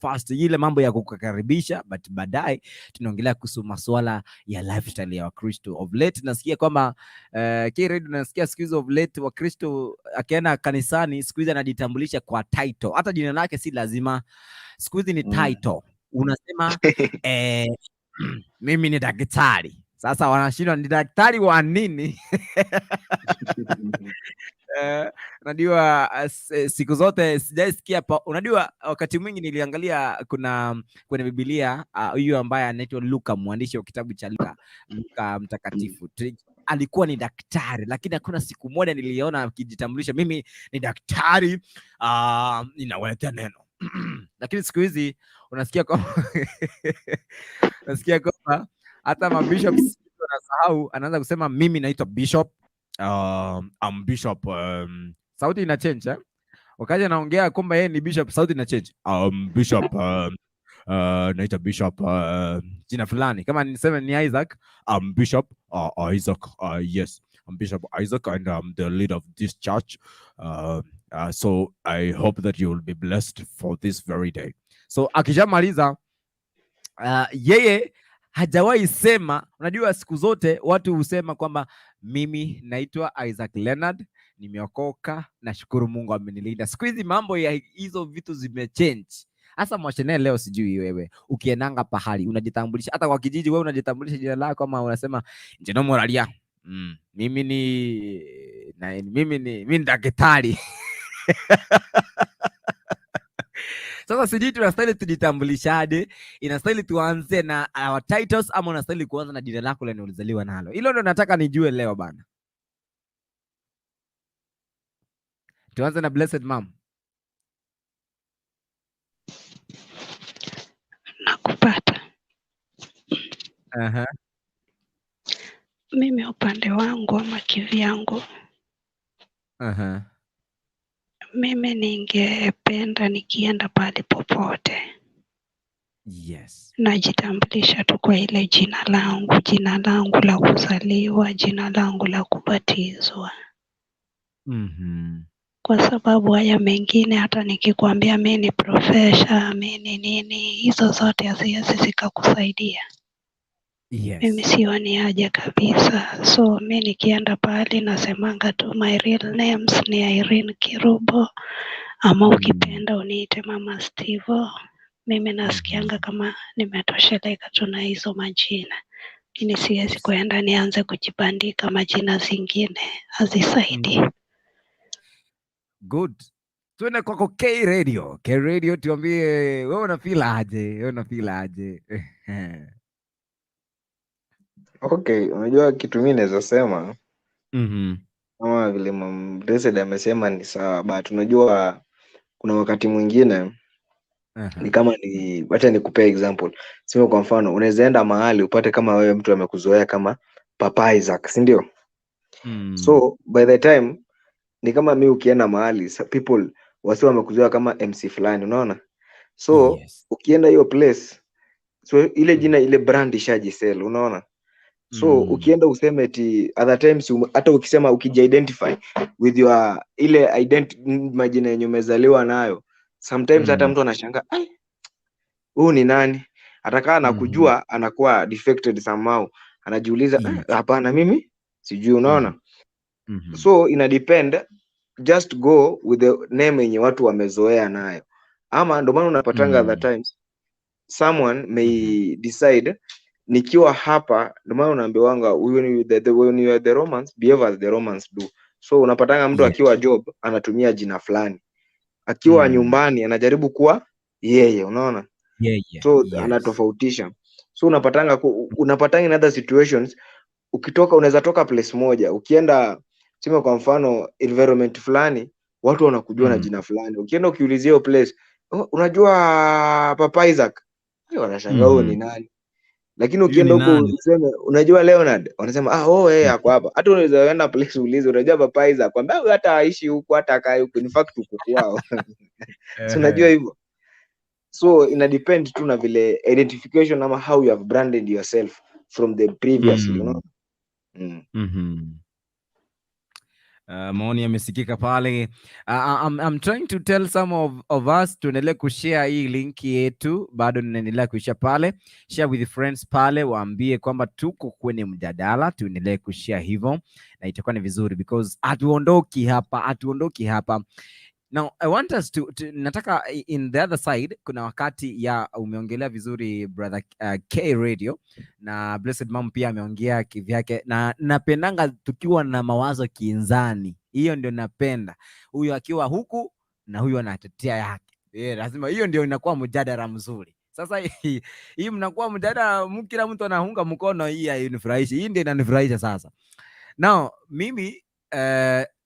fast ile mambo ya kukukaribisha, but baadaye tunaongelea kuhusu masuala ya lifestyle ya Wakristo. Of late nasikia kwamba K-Radio nasikia siku hizi of late Wakristo akienda kanisani siku hizi anajitambulisha kwa title. Hata jina lake si lazima. Siku hizi ni title. Unasema mimi ni daktari. Sasa wanashindwa ni daktari wa nini? Unajua siku zote sijaisikia, unajua wakati mwingi niliangalia kuna kwenye Biblia huyu ambaye anaitwa Luka, mwandishi wa kitabu cha Luka, Luka mtakatifu alikuwa ni daktari, lakini hakuna siku moja niliona akijitambulisha mimi ni daktari, ninawaletea neno. Lakini siku hizi unasikia kwamba hata mabishops wanasahau, anaanza kusema mimi naitwa bishop, I'm bishop, sauti ina change, eh? Wakati anaongea kwamba yeye ni bishop, sauti ina change. Bishop, naitwa bishop, jina fulani, kama niseme ni Isaac, I'm Bishop Isaac, yes, I'm Bishop Isaac and I'm the leader of this church, so I hope that you will be blessed for this very day. So akishamaliza, yeye hajawahi sema. Unajua siku zote watu husema kwamba mimi naitwa Isaac Leonard, nimeokoka, nashukuru Mungu amenilinda. Siku hizi mambo ya hizo vitu zimechange. Hasa Mwashene, leo sijui wewe ukiendanga pahali unajitambulisha, hata kwa kijiji wewe unajitambulisha jina lako ama unasema Njeno Moralia, mimi ni daktari. Sasa sijui tunastahili tujitambulishaje? Inastahili tuanze na our titles ama unastahili kuanza na jina lako lenye ulizaliwa nalo? Hilo ndo nataka nijue leo bana. Tuanze na Blessed Mom. Nakupata. Mimi upande wangu ama kivyangu, mimi ningependa nikienda pahali popote najitambulisha tu kwa ile jina langu, jina langu la kuzaliwa, jina langu la kubatizwa. Kwa sababu haya mengine hata nikikwambia mi ni profesa, mi ni nini, hizo zote haziwezi zikakusaidia. Mimi sioni haja kabisa. So mi nikienda pahali nasemanga tu my real names ni Irene Kirubo, ama ukipenda uniite Mama Stevo. Mimi nasikianga kama nimetosheleka tu na hizo majina. Lakini siwezi kuenda nianze kujibandika majina zingine, hazisaidii. Good. Tuende kwako K Radio. K Radio, tuambie wewe una feel aje? Wewe una feel aje? Okay, unajua kitu mimi naweza sema kama vile Mom Blessed amesema ni sawa, but unajua kuna wakati mwingine ni kama ni, wacha nikupee example. Sema kwa mfano unaweza enda mahali upate kama wewe mtu amekuzoea kama Papa Isaac, si ndio? So by the time ni kama mi ukienda mahali people Wasee wamekuzoea kama MC fulani, unaona? So ukienda hiyo place, so ile jina, ile brand ishajisell, unaona? So ukienda useme eti other times hata ukisema, ukijiidentify with your ile majina yenye umezaliwa nayo, sometimes hata mtu anashangaa, "Ai, huyu ni nani?" Atakaa na kujua anakuwa defected somehow, anajiuliza, "Eh, hapana, mimi sijui," unaona? So ina depend, just go with the name yenye watu wamezoea nayo, ama ndo maana unapatanga other times someone may decide, nikiwa hapa, ndo maana unaambiwanga when you are the Romans, behave as the Romans do. So unapatanga mtu akiwa job anatumia jina fulani, akiwa nyumbani anajaribu kuwa yeye, unaona? So anatofautisha. So unapatanga in other situations, ukitoka, unaweza toka place moja, ukienda, tuseme kwa mfano, environment fulani, watu wanakujua na jina fulani. Ukienda ukiulizia hiyo place, "Oh, unajua Papa Isaac?" Eh, wanashangaa, "Huyu ni nani?" Lakini Huyu ukienda ni huko nani? useme, "Unajua Leonard?" Wanasema, "Ah, oh, hey, ako hapa." Hata unaweza enda place uulize, "Unajua Papa Isaac?" Kwambia, "Huyu hata aishi huku, hata akai huku, in fact huku kwao." So unajua hivyo. So ina depend tu na vile identification ama how you have branded yourself from the previously, you know? Maoni yamesikika pale. I'm trying to tell some of us tuendelee kushare hii link yetu, bado ninaendelea kuishare pale. Share with friends pale, waambie kwamba tuko kwenye mjadala, tuendelee kushare hivyo na itakuwa ni vizuri because hatuondoki hapa, hatuondoki hapa. Now I want us to nataka in the other side, kuna wakati ya umeongelea vizuri, brother K Radio, na Blessed Mom pia ameongea kivyake, na napendanga tukiwa na mawazo kinzani, hiyo ndio napenda, huyu akiwa huku na huyu anatetea yake. Yeah, lazima hiyo ndio inakuwa mjadala mzuri. Sasa hii mnakuwa mjadala, kila mtu anaunga mkono, hii hainifurahishi. Hii ndio inanifurahisha sasa. Now mimi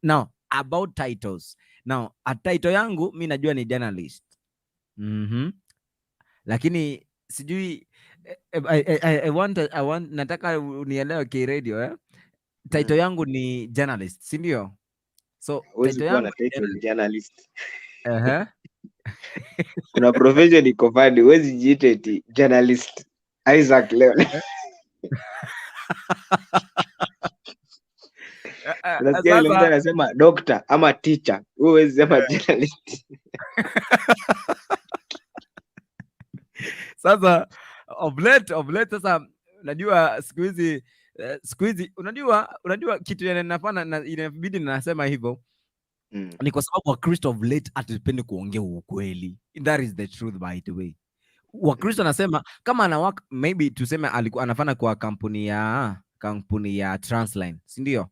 now about titles. Now a title yangu mi najua ni journalist. Lakini sijui I want, nataka unielewe, K Radio, eh? Title yangu ni journalist, si ndio? So Huwezi title kuwa yangu na ni title journalist. Journalist. Kuna profession iko funny, huwezi jiita eti journalist Isaac leo. Unasikia vile mtu Sasa anasema doctor ama teacher, wewe huwezi sema journalist. Sasa of late sasa unajua siku hizi unajua kitu yenye inafanya na inabidi nasema hivyo ni kwa sababu Wakristo of late hatupendi kuongea ukweli. That is the truth, by the way. Wakristo anasema kama ana work, maybe tuseme alikuwa anafanya kwa kampuni ya Transline, si ndio?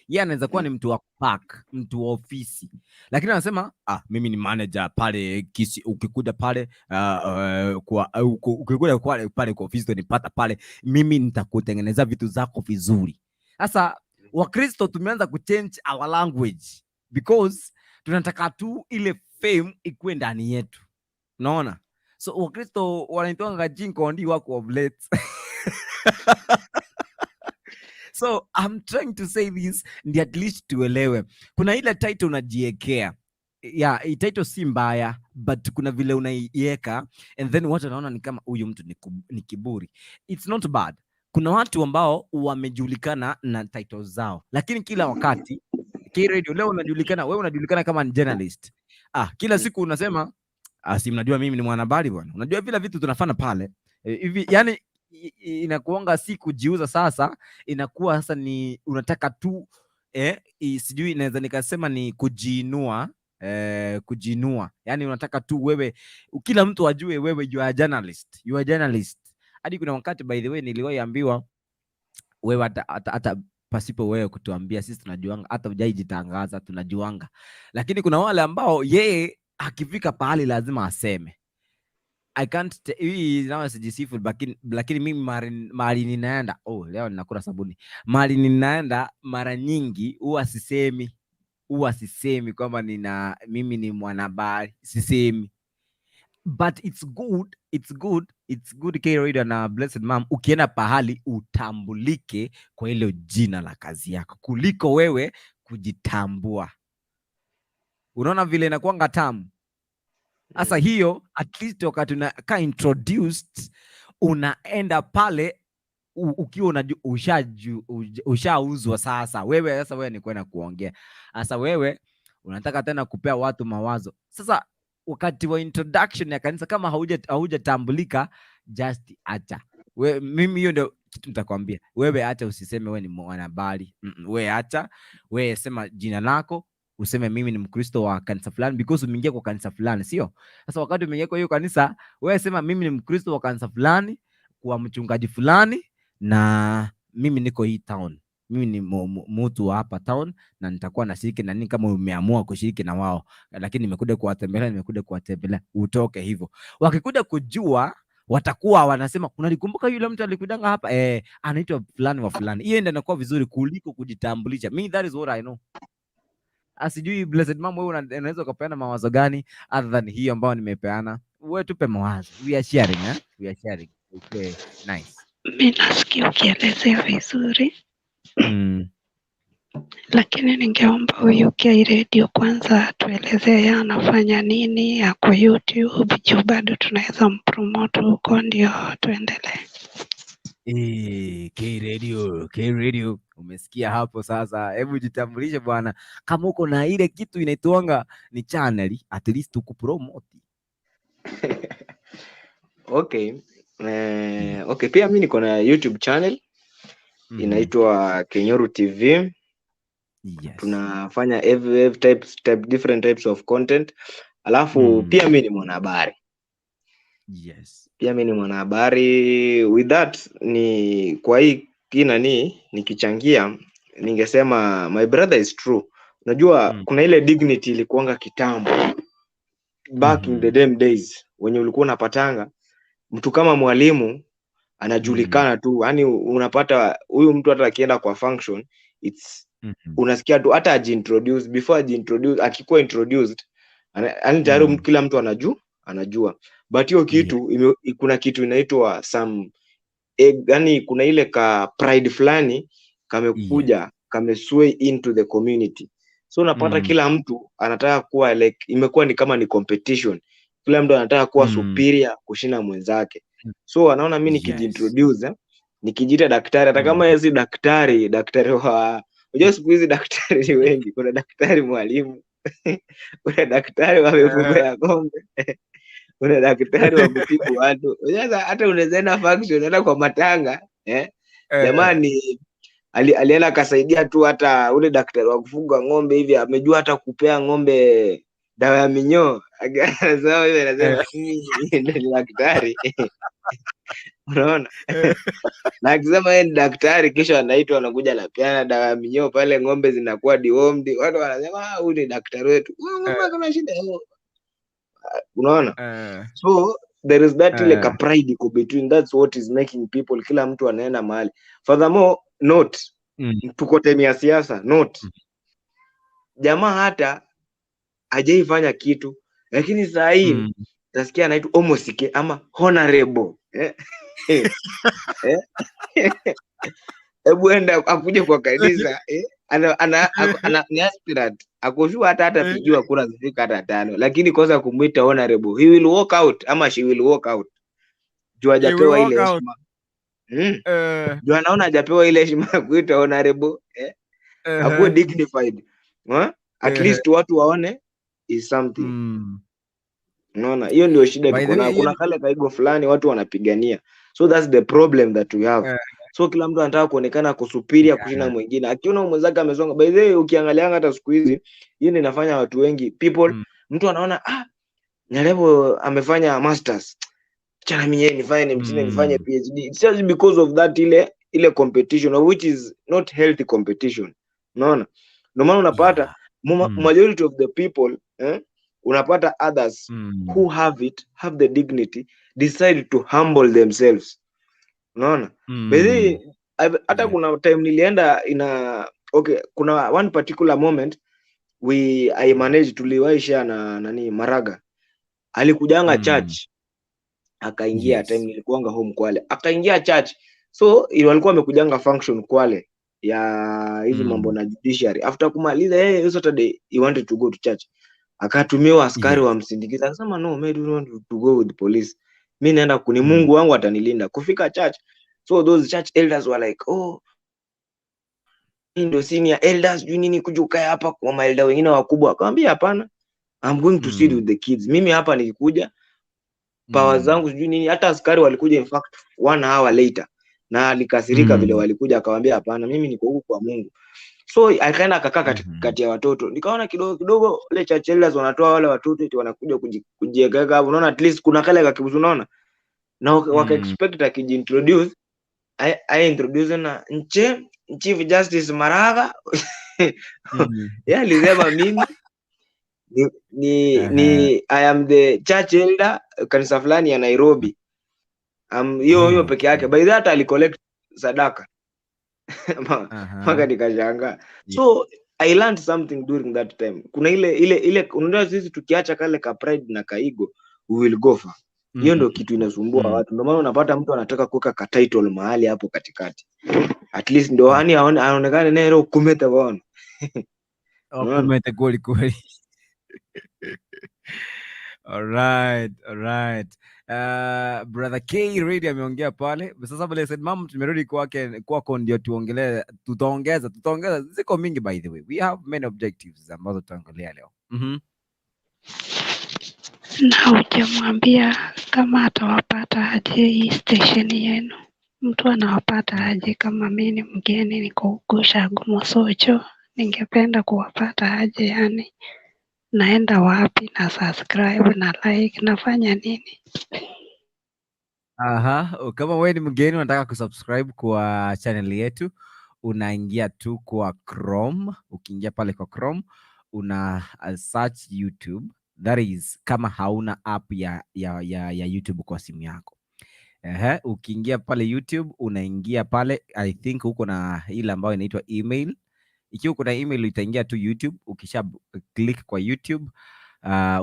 Yeye anaweza kuwa ni mtu wa park, mtu wa ofisi, lakini anasema, "Ah, mimi ni manager pale Kisi, ukikuja pale kwa ukikuja pale kwa ofisi utanipata pale, mimi nitakutengeneza vitu zako vizuri." Sasa Wakristo tumeanza kuchange our language because tunataka tu ile fame ikuwe ndani yetu, unaona? So Wakristo wanaitwanga jinko ndi wako of late. So I'm trying to say this ndi at least tuelewe kuna ile title unajiekea. Yeah, hii title si mbaya, but kuna vile unaiweka and then watu wanaona ni kama huyu mtu ni kiburi. It's not bad. Kuna watu ambao wamejulikana na title zao, lakini kila wakati, K Radio, leo unajulikana, wewe unajulikana kama ni journalist. Ah, kila siku unasema, "Ah, si mnajua mimi ni mwanahabari bwana, unajua vile vitu tunafanya pale." Hivi yani inakuanga si kujiuza, sasa inakuwa sasa ni unataka tu sijui naweza nikasema ni kujiinua, kujiinua, yani unataka tu wewe kila mtu ajue wewe you are journalist, you are journalist. Hadi kuna wakati, by the way, niliwahi ambiwa, "Wewe hata pasipo wewe kutuambia, sisi tunajuanga, hata hujaijitangaza tunajuanga." Lakini kuna wale ambao yeye akifika pahali lazima aseme. I can't hii nayo sijisifu, lakini mimi mahali ninaenda, oh, leo ninakula sabuni. Mahali ninaenda mara nyingi huwa sisemi kwamba nina mimi ni mwanahabari, sisemi. But it's good, it's good, it's good, K Radio na Blessed Mom, ukienda pahali utambulike kwa ile jina la kazi yako kuliko wewe kujitambua. Unaona vile inakuanga tamu. Sasa hiyo at least wakati unakaa introduced, unaenda pale ukiwa ushauzwa sasa. Wewe sasa wewe ni kwenda kuongea. Sasa wewe unataka tena kupea watu mawazo. Sasa wakati wa introduction ya kanisa, kama haujatambulika, just acha. Mimi hiyo ndio kitu nitakwambia. Wewe acha, usiseme wewe ni mwanahabari. We acha, wewe sema jina lako, useme mimi ni Mkristo wa kanisa fulani because umeingia kwa kanisa fulani, sio? Sasa wakati umeingia kwa hiyo kanisa, wewe sema mimi ni Mkristo wa kanisa fulani, kwa mchungaji fulani, na mimi niko hii town. Mimi ni mtu wa hapa town na nitakuwa nashiriki na nini kama umeamua kushiriki na wao, lakini nimekuja kuwatembelea, nimekuja kuwatembelea, utoke hivyo. Wakikuja kujua, watakuwa wanasema, "Unalikumbuka yule mtu alikujanga hapa, eh, anaitwa fulani wa fulani." Hiyo ndio inakuwa vizuri kuliko kujitambulisha. Me, that is what I know. Sijui Blessed Mom, wewe unaweza ukapeana mawazo gani other than hiyo ambayo nimepeana? Wewe tupe mawazo. We are sharing, eh? We are sharing. Okay, nice. Mi nasikia ukielezea vizuri, lakini ningeomba huyu K Radio kwanza tuelezee yeye anafanya nini, ako YouTube, juu bado tunaweza mpromote huko, ndio tuendelee. Eh, K Radio, K Radio, umesikia hapo sasa. Hebu jitambulishe bwana, kama uko na ile kitu inaitwanga ni channel, at least tukupromote. Okay. Okay, pia mi niko na YouTube channel inaitwa Kenyoru TV. Tunafanya every type, different types of content. Alafu pia mi ni mwanahabari. Pia mi ni mwanahabari. With that, ni kwa hii nani nikichangia, ningesema my brother is true. Unajua kuna ile dignity ilikuanga kitambo, back in the dem days, wenye ulikuwa unapatanga mtu kama mwalimu anajulikana tu, yani unapata huyu mtu hata akienda kwa function, it's unasikia tu hata ajiintroduce, before ajiintroduce, akikuwa introduced, yani tayari kila mtu anajua. But hiyo kitu kuna kitu inaitwa some, yani kuna ile ka pride fulani kamekuja, kamesway into the community. So unapata kila mtu anataka kuwa like, imekuwa ni kama ni competition, kila mtu anataka kuwa superior kushinda mwenzake. So anaona mi nikijiintroduce, nikijiita daktari, hata kama yeye si daktari, daktari wa, unajua siku hizi daktari ni wengi, kuna daktari mwalimu, kuna daktari wa mifugo ya ng'ombe, kuna daktari wa kutibu watu. Unajua hata unaweza enda function, hata kwa matanga, eh? Jamani, alienda akasaidia tu, hata ule daktari wa kufuga ng'ombe hivi amejua hata kupea ng'ombe dawa ya minyoo. Anasema hivi, anasema mimi ni daktari, unaona? Na akisema yeye ni daktari, kisha anaitwa, anakuja anapeana dawa ya minyoo pale, ng'ombe zinakuwa dewormed, watu wanasema, "Ah, huyu ni daktari wetu, huyu ng'ombe akona shida." Unaona? So there is that ile ka pride iko between, that's what is making people, kila mtu anaenda mahali. Furthermore, note, tuko time ya siasa, note, jamaa hata hajaifanya kitu, lakini saa hii tasikia anaitwa omosike ama honorable, eh? Eh? Hebu enda akuje kwa kanisa, eh? Ana, ni aspirant, akoshua hata hatapigiwa kura zifika hata tano, lakini kosa kumwita honorable, he will walk out ama she will walk out juu He will hajapewa walk ile out. heshima. Juu anaona hajapewa ile heshima ya kuita honorable, eh? Akuwe dignified, huh? At least watu waone is something. Unaona, hiyo ndio shida By tuko the way, nayo. Kuna kale kaigo fulani watu wanapigania, so that's the problem that we have. So kila mtu anataka kuonekana kusuperior kushinda mwingine, akiona mwenzake amesonga. By the way, ukiangalianga hata siku hizi, hiyo ndio inafanya watu wengi, people, mtu anaona, "Ah, Nyalebo amefanya masters, chana mimi nifanye nimshinde, nifanye PhD." It's just because of that ile competition, of which is not healthy competition. Unaona, ndio maana unapata majority of the people, eh, unapata others who have it, have the dignity, decide to humble themselves. Unaona? By the way, hata kuna time nilienda ina, okay, kuna one particular moment we I managed, tuliwahi share na nani, Maraga alikujanga church, akaingia. Time nilikuanga home Kwale, akaingia church. So walikuwa wamekujanga function Kwale ya hizi mambo na judiciary. After kumaliza yeye, hiyo Saturday he wanted to go to church. Akatumiwa askari wamsindikiza, akasema, "No, I don't want to go with the police. Mi naenda kuni Mungu wangu atanilinda." Kufika church, so those church elders were like, "Oh, hii ndio senior elders, sijui nini, kuja ukae hapa kwa maelder wengine wakubwa." Akamwambia, "Hapana, I'm going to sit with the kids. Mimi hapa nikikuja power zangu sijui nini." Hata askari walikuja, in fact, one hour later, na alikasirika vile walikuja, akawambia, "Hapana, mimi niko huku kwa Mungu." So akaenda akakaa kati ya watoto. Nikaona kidogo kidogo wale church elders wanatoa wale watoto eti wanakuja kujiekeka hapo. Unaona, at least kuna kale kakibusu, unaona, na waka expect akijiintroduce, I introduce na nche Chief Justice Maraga. Yeye alisema, "Mimi ni I am the church elder kanisa fulani ya Nairobi." Hiyo hiyo peke yake. By that alicollect sadaka mpaka nikashangaa. So I learned something during that time. Kuna ile unajua, sisi tukiacha kale ka pride na kaego, we will go far. Hiyo ndio kitu inasumbua watu. Ndio maana unapata mtu anataka kuweka ka title mahali hapo katikati, at least ndo yani aonekane nero kumeta bwana. Unaona? Kumete kweli kweli. Alright, alright. Brother K Radio ameongea pale. Sasa Blessed Mom, tumerudi kwake, kwako ndio tuongelee, tutaongeza ziko mingi, by the way. We have many objectives ambazo tutaongelea leo. Na hujamwambia kama atawapata aje hii station yenu. Mtu anawapata aje kama mi ni mgeni, niko huku Shago Mosocho, ningependa kuwapata aje? Yani naenda wapi na subscribe na like, nafanya nini? Aha, kama wewe ni mgeni unataka kusubscribe kwa channel yetu, unaingia tu kwa Chrome. Ukiingia pale kwa Chrome, una search YouTube. That is kama hauna app ya YouTube kwa simu yako. Ehe, ukiingia pale YouTube, unaingia pale, I think uko na ile ambayo inaitwa email. Ikiwa uko na email, itaingia tu YouTube. Ukisha click kwa YouTube,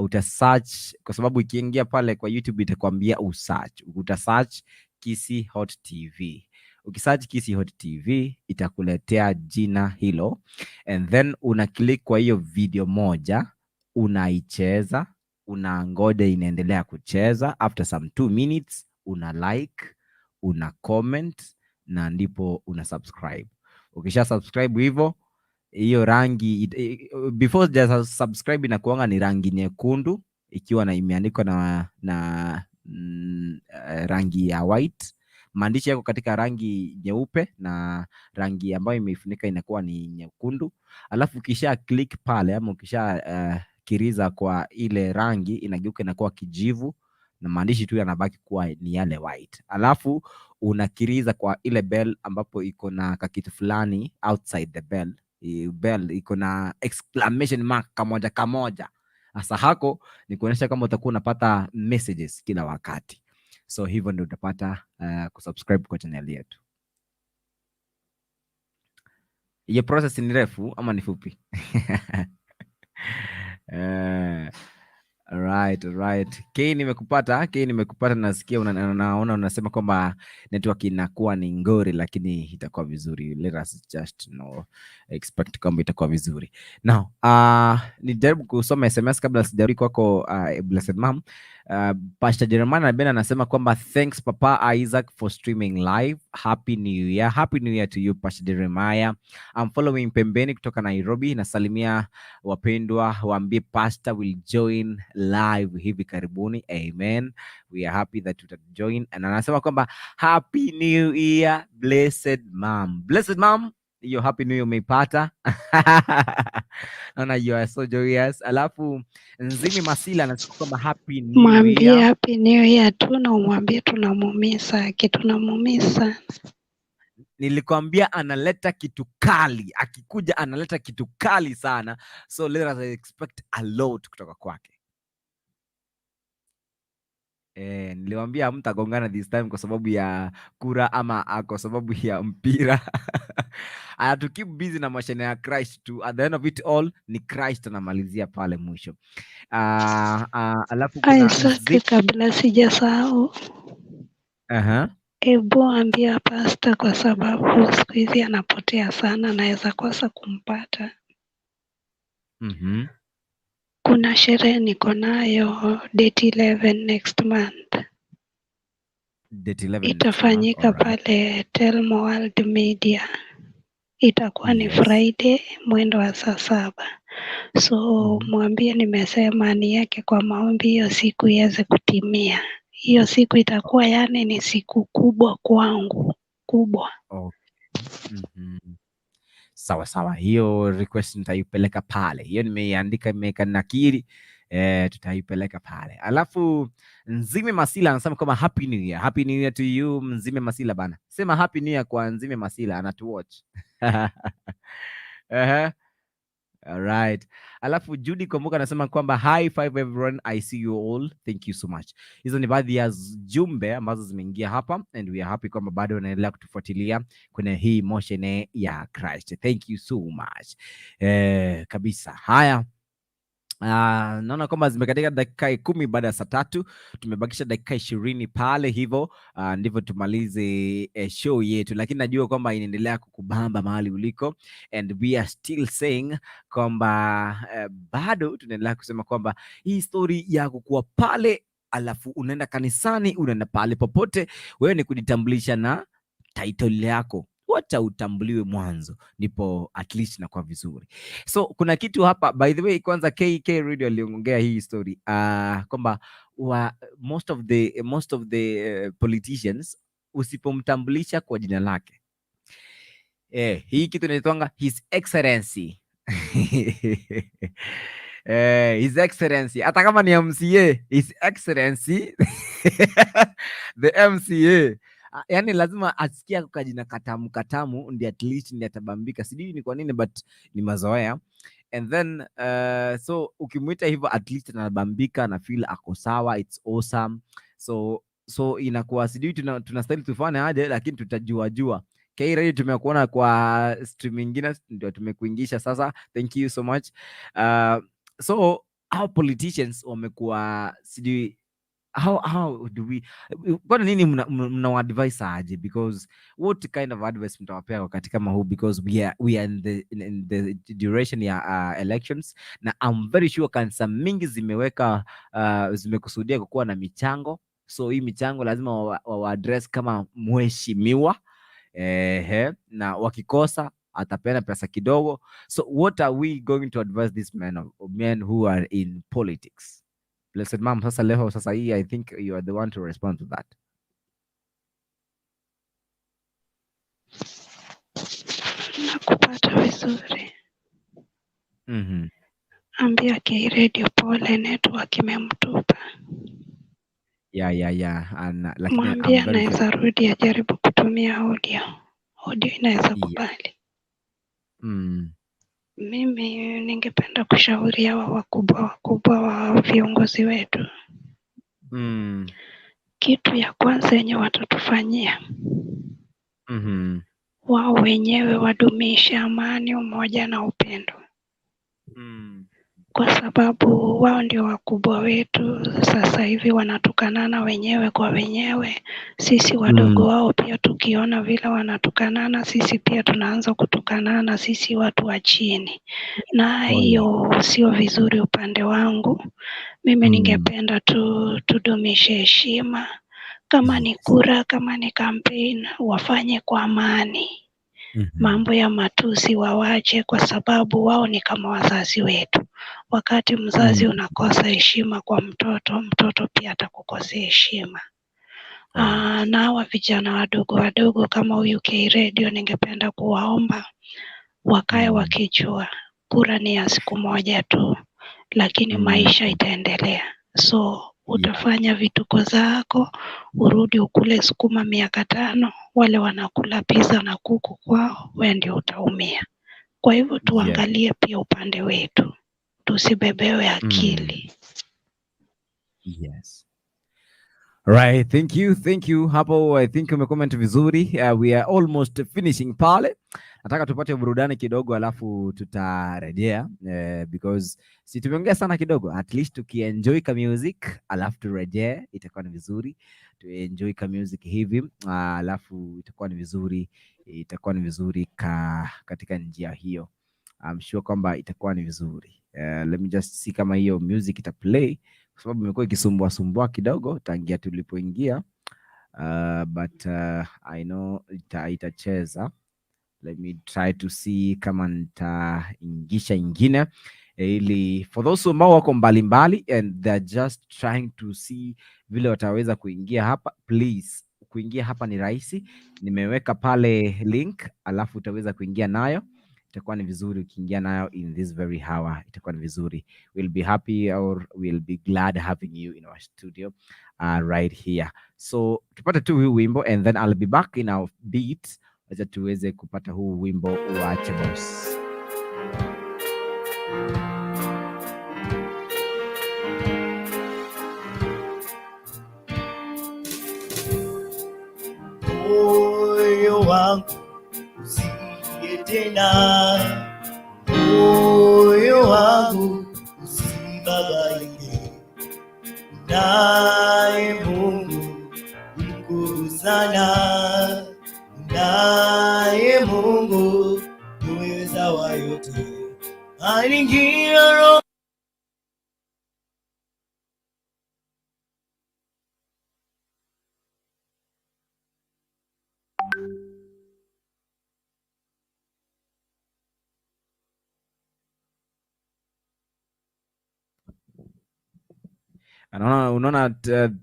uta search, kwa sababu ikiingia pale kwa YouTube itakwambia usearch. Uta search Kisii Hot TV. Ukisearch Kisii Hot TV itakuletea jina hilo, and then una click kwa hiyo video moja, unaicheza, unangoja inaendelea kucheza. After some 2 minutes una like, una comment na ndipo una subscribe. Ukisha subscribe hivyo, hiyo rangi before just subscribe inakuanga ni rangi nyekundu ikiwa na imeandikwa na rangi ya white. Maandishi yako katika rangi nyeupe na rangi ambayo imeifunika inakuwa ni nyekundu. Alafu ukisha click pale ama ukisha kiriza kwa ile rangi, inageuka inakuwa kijivu na maandishi tu yanabaki kuwa ni yale white. Alafu unakiriza kwa ile bell ambapo iko na kakitu fulani outside the bell. Bell iko na exclamation mark kamoja kamoja. Sasa hako ni kuonyesha kama utakuwa unapata messages kila wakati. So hivyo ndio utapata kusubscribe kwa channel yetu. Hiyo process ni refu ama ni fupi? Right. K, nimekupata, K, nimekupata, nasikia naona unasema kwamba network inakuwa ni ngori, lakini itakuwa vizuri. Let us just know, expect kwamba itakuwa vizuri. Now, nijaribu kusoma SMS kabla sijarudi kwako, Blessed Mom. Pastor Jeremiah Ben anasema kwamba, "Thanks, Papa Isaac, for streaming live. Happy New Year." Happy New Year to you, Pastor Jeremiah. "I'm following pembeni kutoka Nairobi. Nasalimia wapendwa, waambie pastor will join live hivi karibuni." Amen. We are happy that you join. And anasema kwamba, "Happy New Year, Blessed Mom." Blessed Mom, hiyo Happy New Year umeipata. Naona you are so joyous. Alafu Nzimi Masila anasema kwamba, "Happy New Mwambie Year." Happy New Year tu na umwambie tunamumisa, kitunamumisa. Nilikwambia analeta kitu kali, akikuja analeta kitu kali sana, so let us expect a lot kutoka kwake. Niliwaambia hamtagongana this time kwa sababu ya kura ama kwa sababu ya mpira. Anatu keep busy na mashine ya Christ tu. At the end of it all ni Christ anamalizia pale mwisho. Alafu kuna Isaac, kabla sijasahau, ebu ambia pasta kwa sababu siku hizi anapotea sana, naweza kosa kumpata. Kuna sherehe niko nayo date 11 next month. Date 11 next month. Itafanyika Alright. pale Telmo World Media. Itakuwa ni Yes. Friday mwendo wa saa 7. So mwambie nimesema niweke kwa maombi hiyo siku iweze kutimia. Hiyo siku itakuwa yani ni siku kubwa kwangu, kubwa. Okay. Sawa sawa, hiyo request nitaipeleka pale. Hiyo nimeiandika, nimeweka nakiri, tutaipeleka pale. Alafu Nzime Masila anasema kwamba happy new year. Happy new year to you Nzime Masila bana. Sema happy new year kwa Nzime Masila, anatuwatch. Alright. Alafu Judy Kombuka anasema kwamba hi five everyone, I see you all. Thank you so much. Hizo ni baadhi ya jumbe ambazo zimeingia hapa and we are happy kwamba bado unaendelea kutufuatilia kwenye hii Motion ya Christ. Thank you so much. Kabisa. Haya. Naona kwamba zimekatika dakika 10 baada ya saa 3, tumebakisha dakika 20 pale hivyo, ndivyo tumalize show yetu, lakini najua kwamba inaendelea kukubamba mahali uliko and we are still saying kwamba bado tunaendelea kusema kwamba hii story ya kukuwa pale alafu unaenda kanisani, unaenda pale popote, wewe ni kujitambulisha na title yako, wacha utambuliwe mwanzo, ndipo at least inakuwa vizuri. So kuna kitu hapa, by the way, kwanza KK Radio aliongea hii story kwamba most of the politicians usipomtambulisha kwa jina lake, hii kitu inaitwanga His Excellency, His Excellency, hata kama ni MCA, His Excellency the MCA. Ah, yani lazima asikia kwa jina katamu katamu, ndi at least ndi atabambika. Sijui ni kwa nini, but ni mazoea. And then so ukimwita hivyo at least anabambika na feel ako sawa, it's awesome. So inakuwa sijui tunastahili tufanye aje, lakini tutajua jua. K Radio tumekuona kwa stream ingine, ndio tumekuingisha sasa. Thank you so much. So our politicians wamekuwa sijui how do we, kwani nini mna advice aje? Because what kind of advice mtawapea wakati kama huu? Because we are in the duration ya elections na I'm very sure kanisa mingi zimeweka zimekusudia kukuwa na michango. So hii michango lazima wa address kama mheshimiwa, ehe, na wakikosa atapeana pesa kidogo. So what are we going to advise these men who are in politics? Blessed Mom, sasa leo, sasa hii I think you are the one to respond to that. Nakupata vizuri. Ambia K Radio pole, network imemtupa. Yeah. Lakini Mwambie I'm very sure anaweza rudi ajaribu kutumia audio. Audio inaweza kubali. Mimi ningependa kushauri hawa wakubwa wakubwa wa viongozi wetu. Kitu ya kwanza yenye watatufanyia, wao wenyewe wadumishe amani, umoja na upendo, kwa sababu wao ndio wakubwa wetu. Sasa hivi wanatukanana wenyewe kwa wenyewe, sisi wadogo wao pia tukiona vile wanatukanana, sisi pia tunaanza kutukanana, sisi watu wa chini, na hiyo sio vizuri upande wangu. Mimi ningependa tu tudumishe heshima, kama ni kura, kama ni campaign, wafanye kwa amani. Mambo ya matusi wawache, kwa sababu wao ni kama wazazi wetu. Wakati mzazi unakosa heshima kwa mtoto, mtoto pia atakukosea heshima. Na hawa vijana wadogo wadogo kama huyu K Radio, ningependa kuwaomba wakae wakijua kura ni ya siku moja tu, lakini maisha itaendelea. So utafanya vituko zako, urudi ukule sukuma miaka 5, wale wanakula pizza na kuku kwao, we ndio utaumia. Kwa hivyo tuangalie pia upande wetu, tusibebewe akili. Yes. Right, thank you, thank you. Hapo I think umecomment vizuri. We are almost finishing pale. Nataka tupate burudani kidogo alafu tutarejea, because si tumeongea sana kidogo, at least tukienjoy ka music alafu turejee, itakuwa ni vizuri. Tuenjoy ka music hivi, alafu itakuwa ni vizuri, itakuwa ni vizuri katika njia hiyo. I'm sure kwamba itakuwa ni vizuri. Let me just see kama hiyo music ita play kwa sababu imekuwa ikisumbua sumbua kidogo tangia tulipoingia. But I know itacheza. Let me try to see kama nitaingisha ingine ili for those ambao wako mbalimbali and they're just trying to see vile wataweza kuingia hapa. Please, kuingia hapa ni rahisi. Nimeweka pale link, alafu utaweza kuingia nayo. Itakuwa ni vizuri ukiingia nayo in this very hour, itakuwa ni vizuri. We'll be happy or we'll be glad having you in our studio right here. So tupate tu huu wimbo and then I'll be back in our beat. Acha tuweze kupata huu wimbo wa Chebos. Moyo wangu usilie tena, moyo wangu usibabaike, naye Mungu mkuu sana, naye Mungu muweza wa yote, aliingia roho. Unaona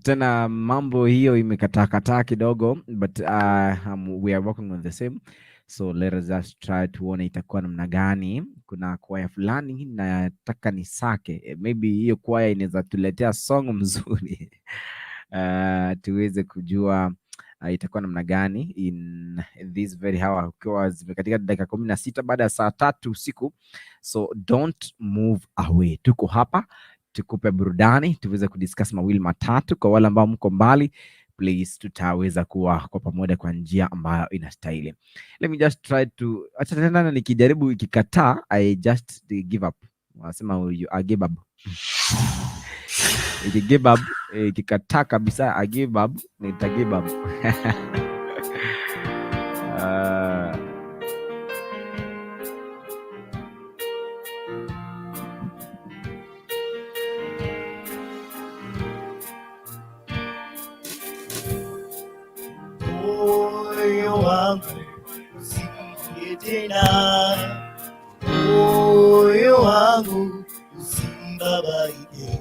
tena mambo hiyo imekataa kataa kidogo, but we are working on the same, so let us just try tuone itakuwa namna gani. Kuna kwaya fulani nataka nisake. Maybe hiyo kwaya inaweza tuletea song mzuri tuweze kujua itakuwa namna gani in this very hour, ukiwa zimekatika dakika 16 baada ya saa 3 usiku. So don't move away, tuko hapa tukupe burudani, tuweze kudiscuss mawili matatu. Kwa wale ambao mko mbali, please, tutaweza kuwa kwa pamoja kwa njia ambayo inastahili. Let me just try to, acha tena nikijaribu ikikataa, I just give up. Wanasema I give up. Iki give up, ikikataa kabisa, I give up, nita give up. Moyo wangu usilie tena, moyo wangu usibabaike,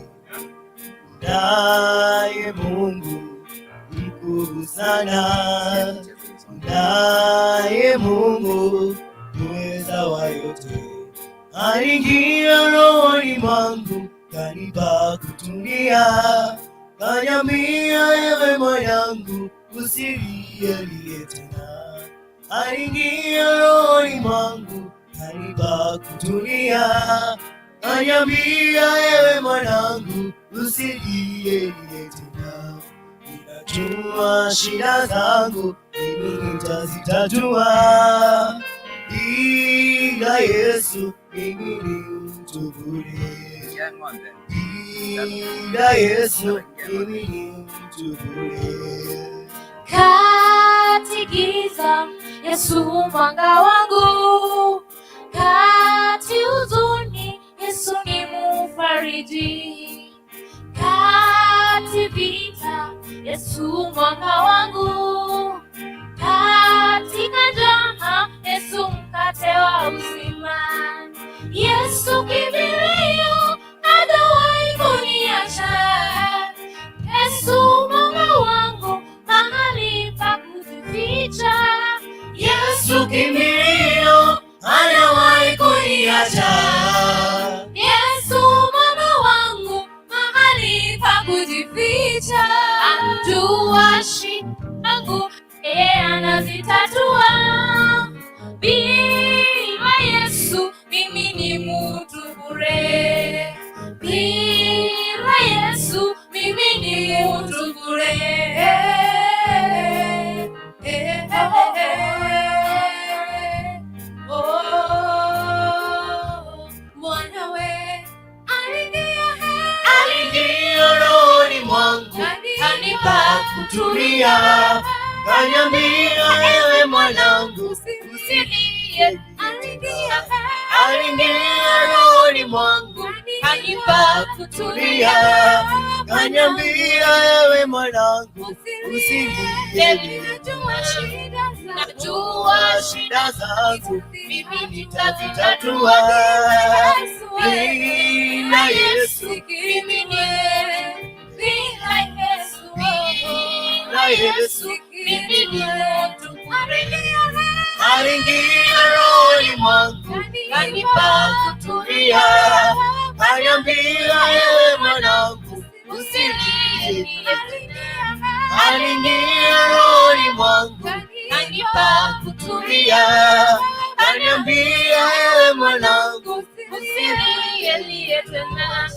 naye Mungu mkuu sana, naye Mungu muweza wa yote, aliingia rohoni mwangu, kanipa kutulia, kaniambia, ewe mwanangu, usilie tena. Aliingia rohoni mwangu, kanipa kutulia, kaniambia, ewe mwanangu, usilie tena. Ninajua shida zangu, mimi nitazitatua. Bila Yesu mimi ni mtu bure. Bila Yesu mimi ni mtu bure. Kati giza, Yesu mwanga wangu. Kati huzuni, Yesu ni mufariji. Kati vita, Yesu mwanga wangu. Katika njaa, Yesu mkate wa uzima. Yesu kimbilio, hajawahi kuniacha. Yesu mwanga wangu, mahali pa kujificha. Yesu kimbilio, hajawahi kuniacha. Yesu mwanga wangu, mahali pa kujificha. Anjua shida zangu, yeye anazitatua. Bila Yesu mimi ni mtu bure. Bila Yesu mimi ni mtu bure. Eh, eh, eh. Oh, Bwana we aliingia Aliingia rohoni mwangu, kanipa kutulia, kaniambia, ewe mwanangu, usilie. Aliingia Aliingia rohoni mwangu. Kanipa kutulia, Kaniambia, ewe mwanangu, usilie. Najua shida zangu mimi nitazitatua. Bila Yesu, mimi ni bila Yesu, bila Yesu, mimi ni mtu. Aliingia rohoni mwangu, Kanipa kutulia, kaniambia, ewe mwanangu, usilie. Aliingia rohoni mwangu, Kanipa kutulia, kaniambia, ewe mwanangu, usilie tena,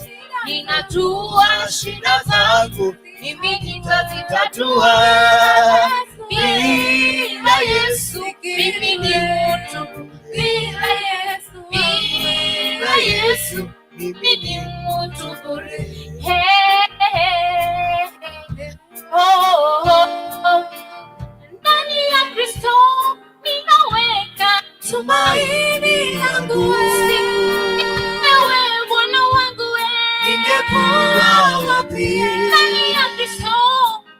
ninajua shida zangu mimi nitazitatua. Bila Yesu, mimi ni mtu, bila Yesu, bila Yesu, mimi ni mtu bure. Hey, hey, hey. Oh, oh, oh. Ndani ya Kristo ninaweka tumaini langu. Ewe Bwana wangu we. Ningekuwa wapi? Ndani ya Kristo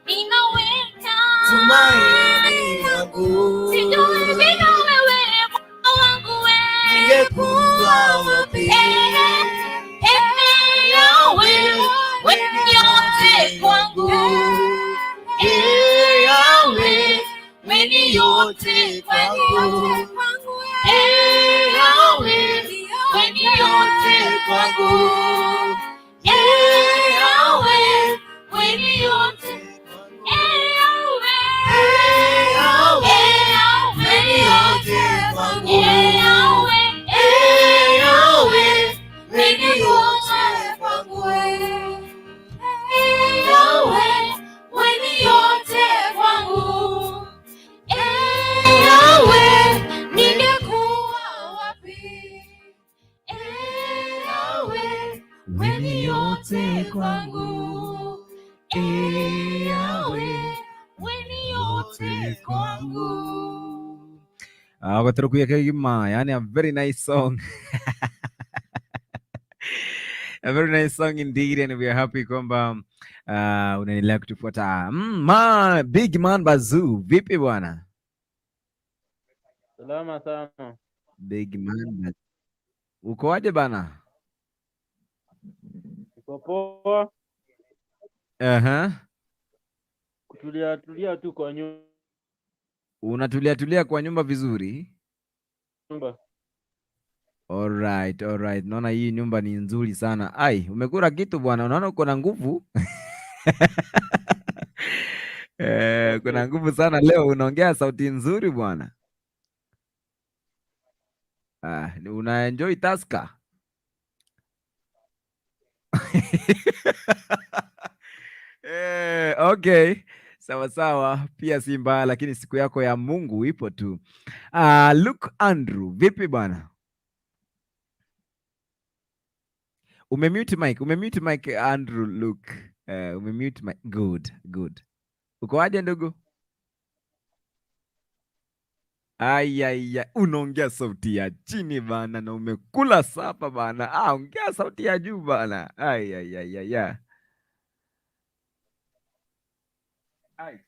ninaweka Tumaini langu. Sijui bila wewe Bwana wangu we. Ningekuwa wapi? Eh, eh, Yahweh, wewe yote kwangu. Eh, Yahweh, wewe ni yote kwangu. Eh, Yahweh, wewe ni yote kwangu. Eh, Yahweh, wewe ni yote. Eh, Yahweh. Eh, Yahweh, Eh, Yahweh. wewe ni yote kwangu. Eh, Yahweh. Eh, Yahweh, wewe ni yote kwangu. Eh, Yahweh, wewe ni yote kwangu. Eh, Yahweh, ningekuwa wapi? Eh, Yahweh, wewe ni yote kwangu. Eh, Yahweh, wewe ni yote kwangu. Ah, waturukuya kagima, yani a very nice song. A very nice song indeed, and we are happy kwamba unaendelea kutufuata. Big man Bazoo, vipi bwana? Salama sana. Big man Bazoo. Ukoaje bana? Iko poa. Kutulia tulia tu kwa nyumba. Unatulia tulia kwa nyumba vizuri? Alright, alright. Naona hii nyumba ni nzuri sana. Ai, umekula kitu bwana, unaona uko na nguvu. Eh, kuna nguvu sana leo, unaongea sauti nzuri bwana. Ah, una enjoy Tusker? Eh, okay. Sawa sawa, pia si mbaya, lakini siku yako ya Mungu ipo tu. Ah, Luke Andrew, vipi bwana? Umemute mic, umemute mic Andrew Luke. Umemute mic. Good, good. Uko aje ndugu? Ai, unaongea sauti ya chini bana na umekula sapa bana. Ah, ongea sauti ya juu bana. Ai, ai, ai, ai, ai. Ai.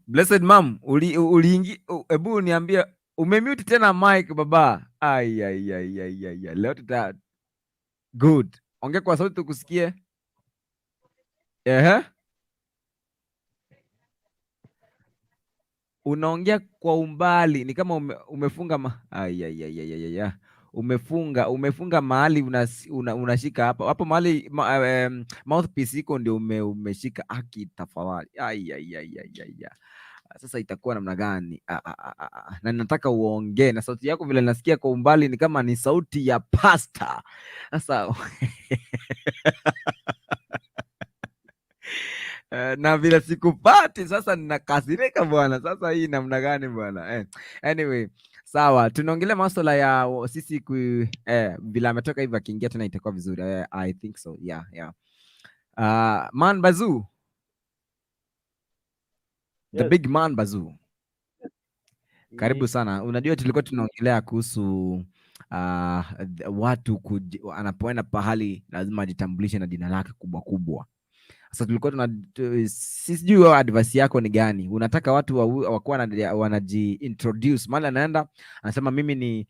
Blessed mom, uliingi, ebu niambie, umemute tena mic baba. Ai, ai, ai, ai, ai, ai. Leo tuta good. Ongea kwa sauti tukusikie. Ehe. Unaongea kwa umbali, ni kama umefunga ai, ai, ai, ai, ai, ai. Umefunga mahali unashika hapa. Hapo mahali mouthpiece iko ndio umeshika. Aki tafadhali. Ai, ai, ai, ai, ai, ai. Sasa itakuwa namna gani? Na nataka uongee na sauti yako vile nasikia kwa umbali ni kama ni sauti ya pasta. Sasa na vile sikupati sasa ninakasirika bwana. Sasa hii namna gani bwana? Anyway, sawa, tunaongelea masuala ya sisi vile ametoka hivi akiingia tena itakuwa vizuri. I think so. Yeah, yeah. Man Bazoo. The Yes. big man Bazoo. Karibu sana. Unajua tulikuwa tunaongelea kuhusu watu anapoenda pahali lazima ajitambulishe na jina lake kubwa kubwa. Sasa tulikuwa tuna sijui wewe advice yako ni gani? Unataka watu wakuwa wanaji introduce mahali anaenda, anasema mimi ni,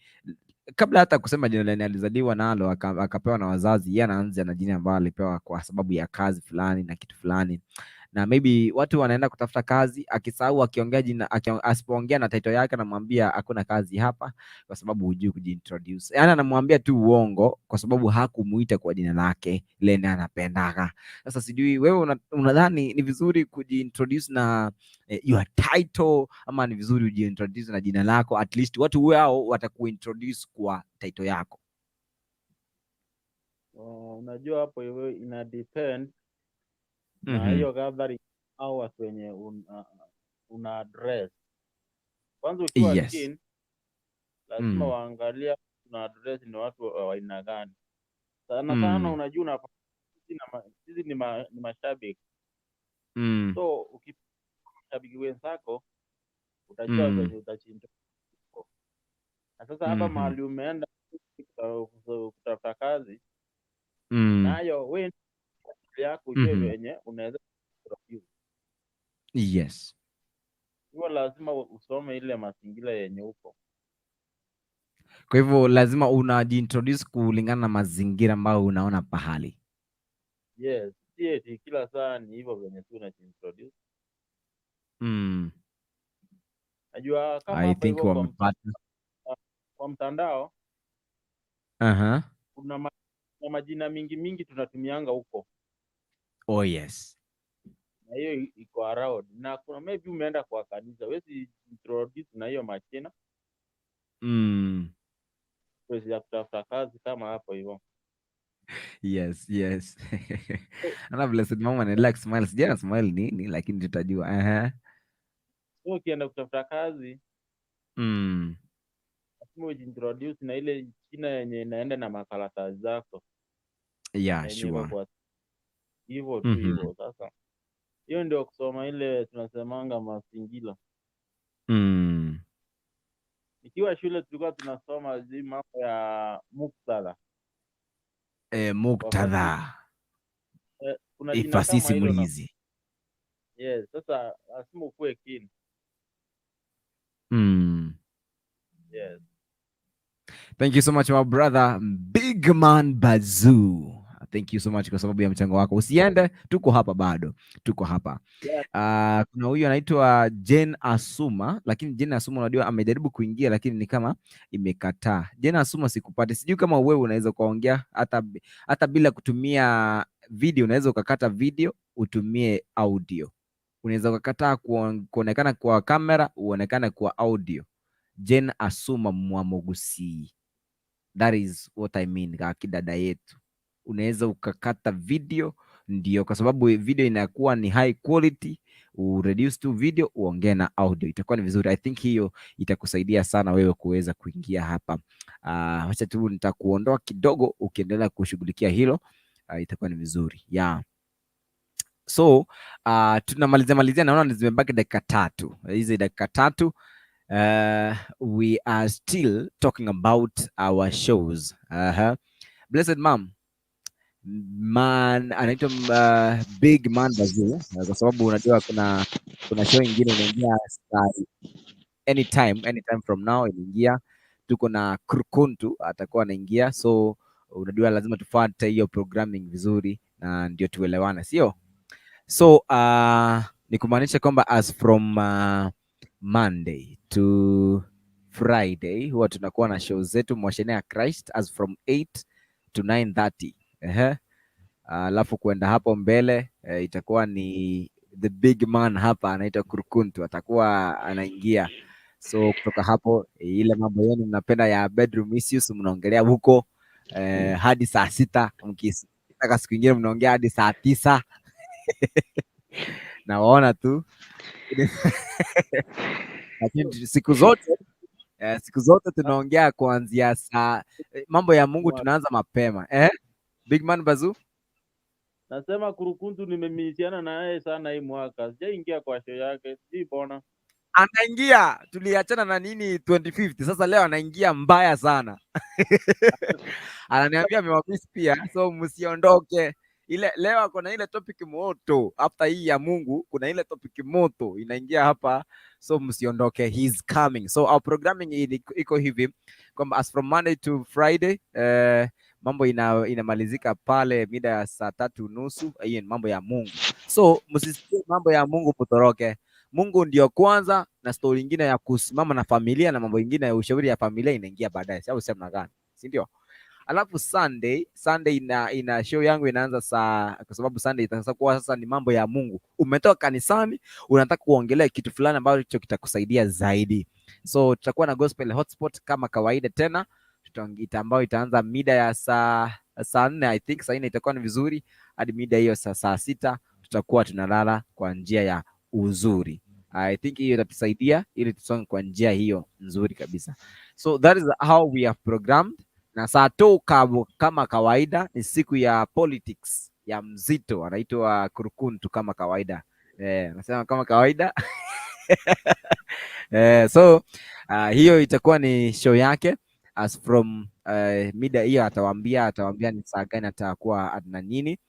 kabla hata kusema jina lenye alizaliwa nalo akapewa na wazazi, yeye anaanza na jina ambalo alipewa kwa sababu ya kazi fulani na kitu fulani, na maybe watu wanaenda kutafuta kazi, akisahau akiongea jina asipoongea na title yake, anamwambia hakuna kazi hapa kwa sababu hujui kujiintroduce. Yani anamwambia tu uongo kwa sababu hakumuita kwa jina lake lenye anapendaga. Sasa sijui wewe unadhani ni vizuri kujiintroduce na your title ama ni vizuri ujiintroduce na jina lako, at least watu wao watakuintroduce kwa title yako? Oh, unajua hapo hivyo ina depend na hiyo gathering au watu wenye una address. Kwanza ukiwa keen, lazima waangalia una address ni watu wa aina gani. Sana sana unajua sisi ni mashabiki. So ukishabiki wenzako utajua venye utashinda. Na sasa hapa mahali umeenda kutafuta kazi, nayo we yako ujue venye unaweza kuintroduce. Hiyo lazima usome ile mazingira yenye uko. Kwa hivyo lazima unajiintroduce kulingana na mazingira ambayo unaona pahali. Yes, si eti kila saa ni hivyo venye tu unajiintroduce. Najua kama I hapa think hivyo wamepata. Kwa mtandao kuna majina mingi mingi tunatumianga huko. Oh yes. Na hiyo iko around, na kuna maybe umeenda kwa kanisa, huwezi introduce na hiyo majina ya kutafuta kazi kama hapo hivyo. Yes. Ana Blessed Mama anaendelea kusmile. Sijui ana smile nini, lakini tutajua. So ukienda kutafuta kazi lazima ujiintroduce na ile jina yenye inaenda na makaratasi zako yenye iko kwa hivyo tu hivyo. Sasa hiyo ndio kusoma ile tunasemanga mazingira. Nikiwa shule tulikuwa tunasoma zi mambo ya muktadha. Eh, muktadha. Eh, kuna jina kama Fasihi hilo na simulizi. Yes, sasa lazima ukuwe keen. Yes. Thank you so much, my brother, Big Man Bazoo. Thank you so much kwa sababu ya mchango wako. Usiende, tuko hapa bado, tuko hapa. Kuna huyu anaitwa Jane Asuma, lakini Jane Asuma unajua amejaribu kuingia lakini ni kama imekataa. Jane Asuma sikupate, sijui kama wewe unaweza kuongea hata bila kutumia video, unaweza ukakata video utumie audio. Unaweza ukakataa kuonekana kwa kamera uonekane kwa audio. Jane Asuma Mwamogusi. That is what I mean, kidada yetu. Unaweza ukakata video, ndio kwa sababu video inakuwa ni high quality, ureduce tu video uongee na audio, itakuwa ni vizuri. I think hiyo itakusaidia sana wewe kuweza kuingia hapa. Wacha tu nitakuondoa kidogo, ukiendelea kushughulikia hilo itakuwa ni vizuri, yeah. So tunamalizia malizia, naona zimebaki dakika 3. Hizi dakika 3, we are still talking about our shows. Blessed Mom man anaitwa Big Man Bazoo, kwa sababu unajua kuna show ingine inaingia saa anytime from now inaingia. Tuko na Kurkuntu atakuwa anaingia, so unajua lazima tufuate hiyo programming vizuri na ndio tuelewane, sio? So ni kumaanisha kwamba as from Monday to Friday huwa tunakuwa na show zetu Mwashene ya Christ as from 8 to 9:30. Ehe. Alafu kuenda hapo mbele itakuwa ni the big man hapa anaitwa Kurkuntu atakuwa anaingia. So kutoka hapo ile mambo yenu mnapenda ya bedroom issues mnaongelea huko hadi saa 6, mkitaka siku ingine mnaongea hadi saa 9. Nawaona tu lakini siku zote tunaongea kuanzia saa mambo ya Mungu tunaanza mapema, eh? Big man Bazoo. Nasema Kurukuntu nimemisiana na yeye sana hii mwaka, sijaingia kwa show yake, sijui mbona. Anaingia, tuliachana na nini 25th, sasa leo anaingia mbaya sana. Ananiambia amewamiss pia, so msiondoke. Ile leo ako na ile topic moto, after hii ya Mungu kuna ile topic moto inaingia hapa, so msiondoke, he's coming. So our programming iko hivi kwamba as from Monday to Friday, mambo inamalizika pale mida ya saa 3:30. Hiyo ni mambo ya Mungu, so msisikie mambo ya Mungu mtoroke. Mungu ndio kwanza, na story ingine ya kusimama na familia na mambo ingine ya ushauri ya familia inaingia baadaye, au sema gani, si ndio? Alafu Sunday ina show yangu inaanza saa, kwa sababu Sunday itaanza kuwa sasa ni mambo ya Mungu. Umetoka kanisani, unataka kuongelea kitu fulani ambacho kitakusaidia zaidi. So tutakuwa na gospel hotspot kama kawaida tena, ambayo itaanza mida ya saa 4, I think saa 4 itakuwa ni vizuri, hadi mida hiyo saa 6 tutakuwa tunalala kwa njia ya uzuri. I think hiyo itatusaidia ili tusonge kwa njia hiyo nzuri kabisa. So that is how we have programmed. Na saa tu kama kawaida ni siku ya politics ya mzito anaitwa Kurukuntu kama kawaida. Nasema kama kawaida. So hiyo itakuwa ni show yake as from mida hiyo atawaambia ni saa gani atakuwa na nini.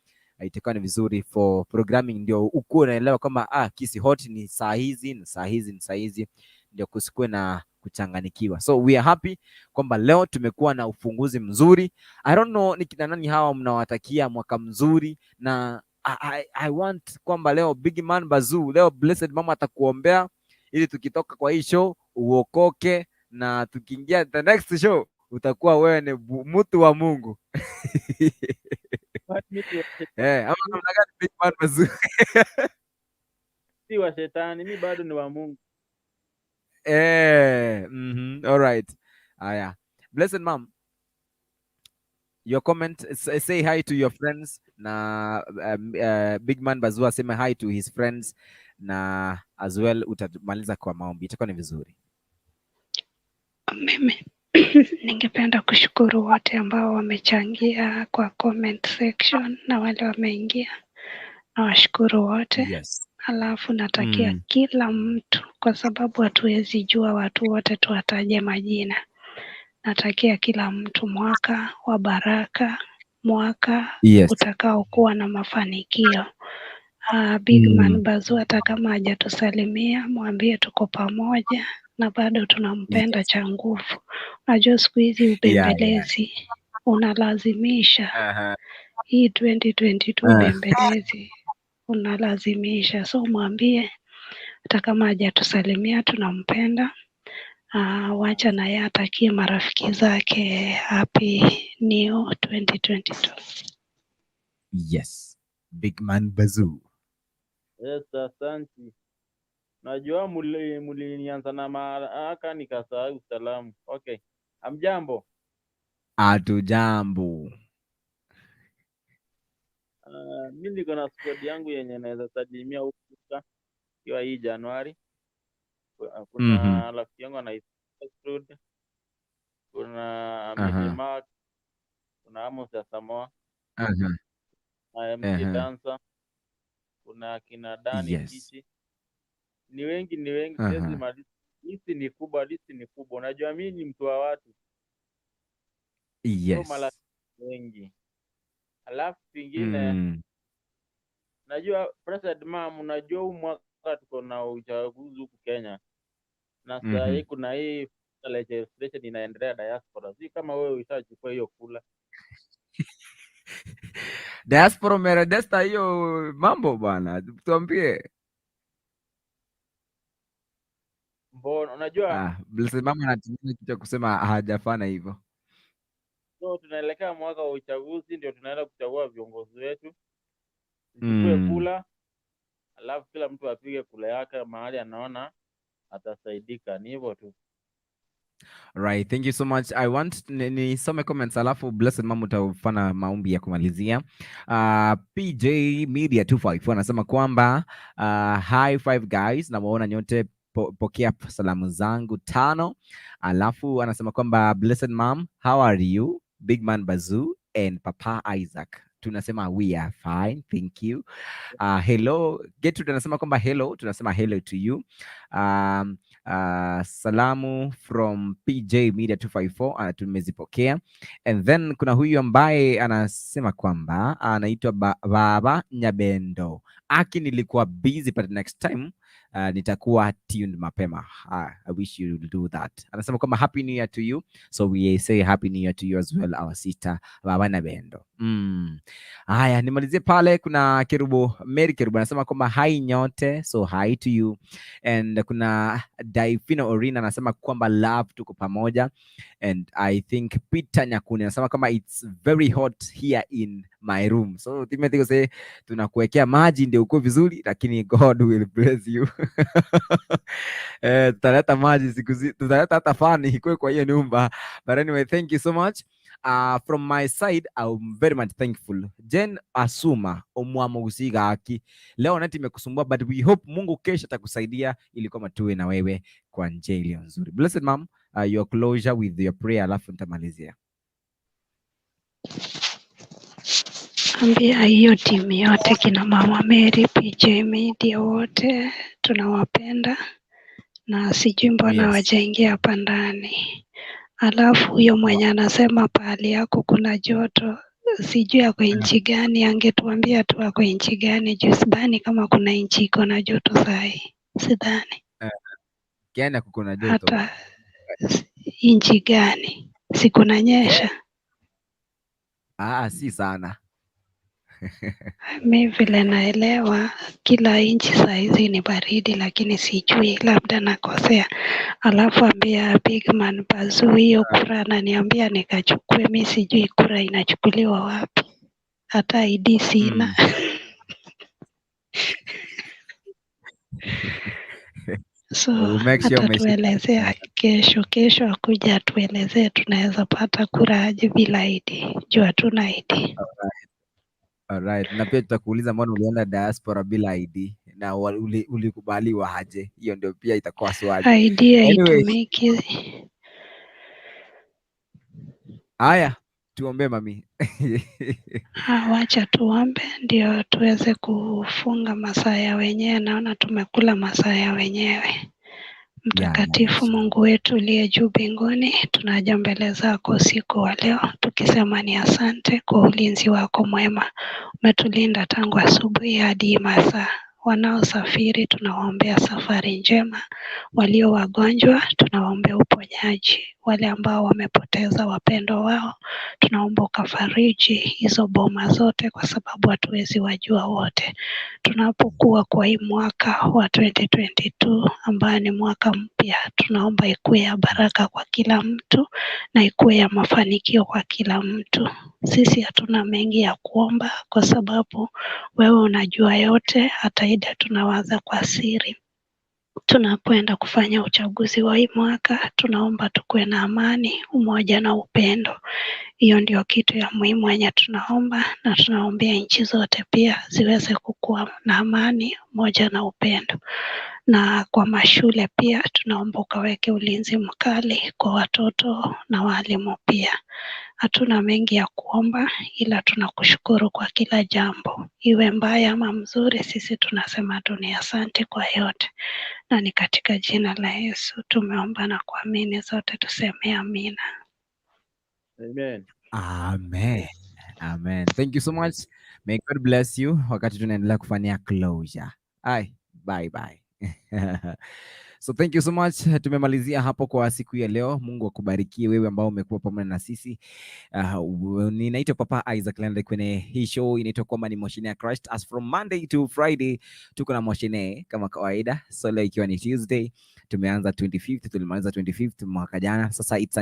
Itakuwa ni vizuri for programming, ndio ukuwe unaelewa kwamba Kisii Hot ni saa hizi na saa hizi ni saa hizi, ndio kusikuwe na kuchanganikiwa. So we are happy kwamba leo tumekuwa na ufunguzi mzuri. I don't know ni kina nani hawa mnawatakia mwaka mzuri, na I want kwamba leo Big Man Bazoo, leo Blessed Mama atakuombea ili tukitoka kwa hii show uokoke, na tukiingia the next show utakuwa wewe ni mtu wa Mungu. Ama namna gani, Big Man Bazoo? Si wa shetani, mi bado ni wa Mungu. All right. Aya. Blessed Mom, your comment, say hi to your friends na Big Man Bazoo aseme hi to his friends na as well utamaliza kwa maombi, itakuwa ni vizuri. Mimi ningependa kushukuru wote ambao wamechangia kwa comment section na wale wameingia. Nawashukuru wote. Alafu natakia kila mtu, kwa sababu hatuwezi jua watu wote tuwataje majina. Natakia kila mtu mwaka wa baraka, mwaka utakaokuwa na mafanikio. Big Man Bazoo hata kama hajatusalimia, mwambie tuko pamoja na bado tunampenda cha nguvu. Unajua siku hizi ubembelezi unalazimisha. Hii 2022 ubembelezi unalazimisha, so mwambie hata kama hajatusalimia tunampenda. Wacha na yeye atakie marafiki zake happy new 2022. Yes. Big Man Bazoo. Yes, asante. Najua mulinianza na maraka nikasahau salamu. Okay. Amjambo. Hatujambo. Mi niko na squad yangu yenye naweza salimia huku ikiwa hii Januari. Kuna rafiki yangu anaitwa Gertrude, kuna Amiri Mark, kuna Amos ya Samoa, na MC Dancer, kuna kina Dani Kichi. Ni wengi, ni wengi, siwezi maliza. List ni kubwa, list ni kubwa. Unajua mimi ni mtu wa watu, so marafiki wengi. Alafu kingine najua President Mam, unajua huu mwaka tuko na uchaguzi huku Kenya na saa hii kuna hii legislation inaendelea diaspora. Sijui kama wewe ushachukua hiyo kula. Diaspora umeregister hiyo mambo bwana, tuambie. Mbona unajua Blessed Mama anatumia kitu cha kusema hajafanya hivyo. So tunaelekea mwaka wa uchaguzi, ndio tunaenda kuchagua viongozi wetu. Tuchukue kula, alafu kila mtu apige kula yake mahali anaona atasaidika. Ni hivyo tu. Right, thank you so much. I want nisome comments alafu Blessed Mama utafanya maombi ya kumalizia. PJ Media 254 anasema kwamba hi five guys, nawaona nyote, pokea salamu zangu tano. Alafu anasema kwamba Blessed Mom, how are you? Big Man Bazoo and Papa Isaac. Tunasema we are fine, thank you. Hello Gertrude anasema kwamba hello, tunasema hello to you. Salamu from PJ Media 254, tumezipokea. And then kuna huyu ambaye anasema kwamba anaitwa Baba Nyabendo. Aki, nilikuwa busy, but next time nitakuwa tuned mapema. I wish you will do that. Anasema kwamba happy new year to you. So we say happy new year to you as well, our sister Baba Nyabendo. Haya, nimalizie pale. Kuna Kerubo, Mary Kerubo anasema kwamba hi nyote, so hi to you. And kuna Daifino Orina anasema kwamba love, tuko pamoja. And I think Peter Nyakuni anasema kwamba it's very hot here in my room. So Timothy say tunakuwekea maji ndio ukuwe vizuri, lakini God will bless you. Tutaleta maji siku tutaleta hata fani ikuwe kwa hiyo nyumba. But anyway, thank you so much. From my side, I'm very much thankful. Jen Asuma Omwamo Usigaki, leo neti imekusumbua, but we hope Mungu kesho atakusaidia ili kwamba tuwe na wewe kwa njia iliyo nzuri. Blessed mom, your closure with your prayer, alafu nitamalizia. Ambia hiyo timu yote kina Mama Mary, PJ Media wote tunawapenda na sijui mbona wajaingia hapa ndani. Alafu huyo mwenye anasema pahali yako kuna joto, sijui ako nchi gani, angetuambia tu ako nchi gani, juu sidhani kama kuna nchi iko na joto sahi, sidhani. Kenya kuko na joto. Hata nchi gani, si kunanyesha? Ah, si sana. Mi vile naelewa kila nchi saa hizi ni baridi, lakini sijui, labda nakosea. Alafu ambia Big Man Bazuu hiyo kura ananiambia nikachukue, mi sijui kura inachukuliwa wapi, hata ID sina. So We'll make sure atatuelezea kesho akuja atuelezee tunaweza pata kura aje bila ID, juu hatuna ID. Alright. Na pia tutakuuliza mbona ulienda diaspora bila ID na ulikubaliwa aje? Hiyo ndio pia itakuwa swali. ID Anyway. haitumiki. Haya, tuombe mami. Wacha tuombe ndio tuweze kufunga masaa ya wenyewe. Naona tumekula masaa ya wenyewe. Mtakatifu Mungu wetu uliye juu mbinguni, tunaja mbele zako usiku wa leo tukisema ni asante kwa ulinzi wako mwema. Umetulinda tangu asubuhi hadi masaa. Wanaosafiri tunawaombea safari njema, walio wagonjwa tunawaombea uponyaji, wale ambao wamepoteza wapendwa wao tunaomba ukafariji hizo boma zote, kwa sababu hatuwezi wajua wote. Tunapokuwa kwa hii mwaka wa 2022 ambayo ni mwaka mpya, tunaomba ikuwe ya baraka kwa kila mtu na ikuwe ya mafanikio kwa kila mtu. Sisi hatuna mengi ya kuomba kwa sababu wewe unajua yote, hata ile tunawaza kwa siri. Tunapoenda kufanya uchaguzi wa hii mwaka, tunaomba tukuwe na amani, umoja na upendo. Hiyo ndio kitu ya muhimu yenye tunaomba, na tunaombea nchi zote pia ziweze kukua na amani, umoja na upendo. Na kwa mashule pia tunaomba ukaweke ulinzi mkali kwa watoto na walimu pia. Hatuna mengi ya kuomba, ila tunakushukuru kwa kila jambo, iwe mbaya ama mzuri, sisi tunasema tu ni asante kwa yote, na ni katika jina la Yesu tumeomba na kuamini, zote tuseme amina. Amen. Amen. Amen. Thank you so much. May God bless you. Wakati tunaendelea kufanyia closure. Ai, bye bye. So thank you so much. Tumemalizia hapo kwa siku ya leo. Mungu akubarikie wewe ambao umekuwa pamoja na sisi. Ninaitwa Papa Isaac Leonard kwenye hii show inaitwa kwamba ni Moshene ya Christ. As from Monday to Friday tuko na Moshene kama kawaida. So leo ikiwa ni Tuesday, tumeanza 25th, tulimaliza 25th mwaka jana. Sasa it's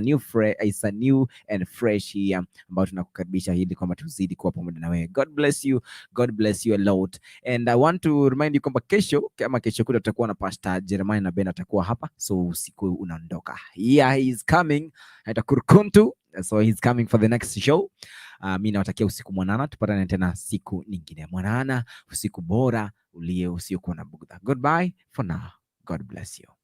a new and fresh year ambao tunakukaribisha ili kwamba tuzidi kuwa pamoja na wewe. God bless you. God bless you a lot. And I want to remind you kwamba kesho kama kesho kutwa tutakuwa na Pastor Jeremiah na Ben atakuwa hapa, so usiku unaondoka. Yeah, he is coming. Anaitwa Kurkuntu. So he's coming for the next show. Mi nawatakia usiku mwanana, tupatane tena siku nyingine. Mwanana, usiku bora uliye usiokuwa na bugdha. Goodbye for now. God bless you.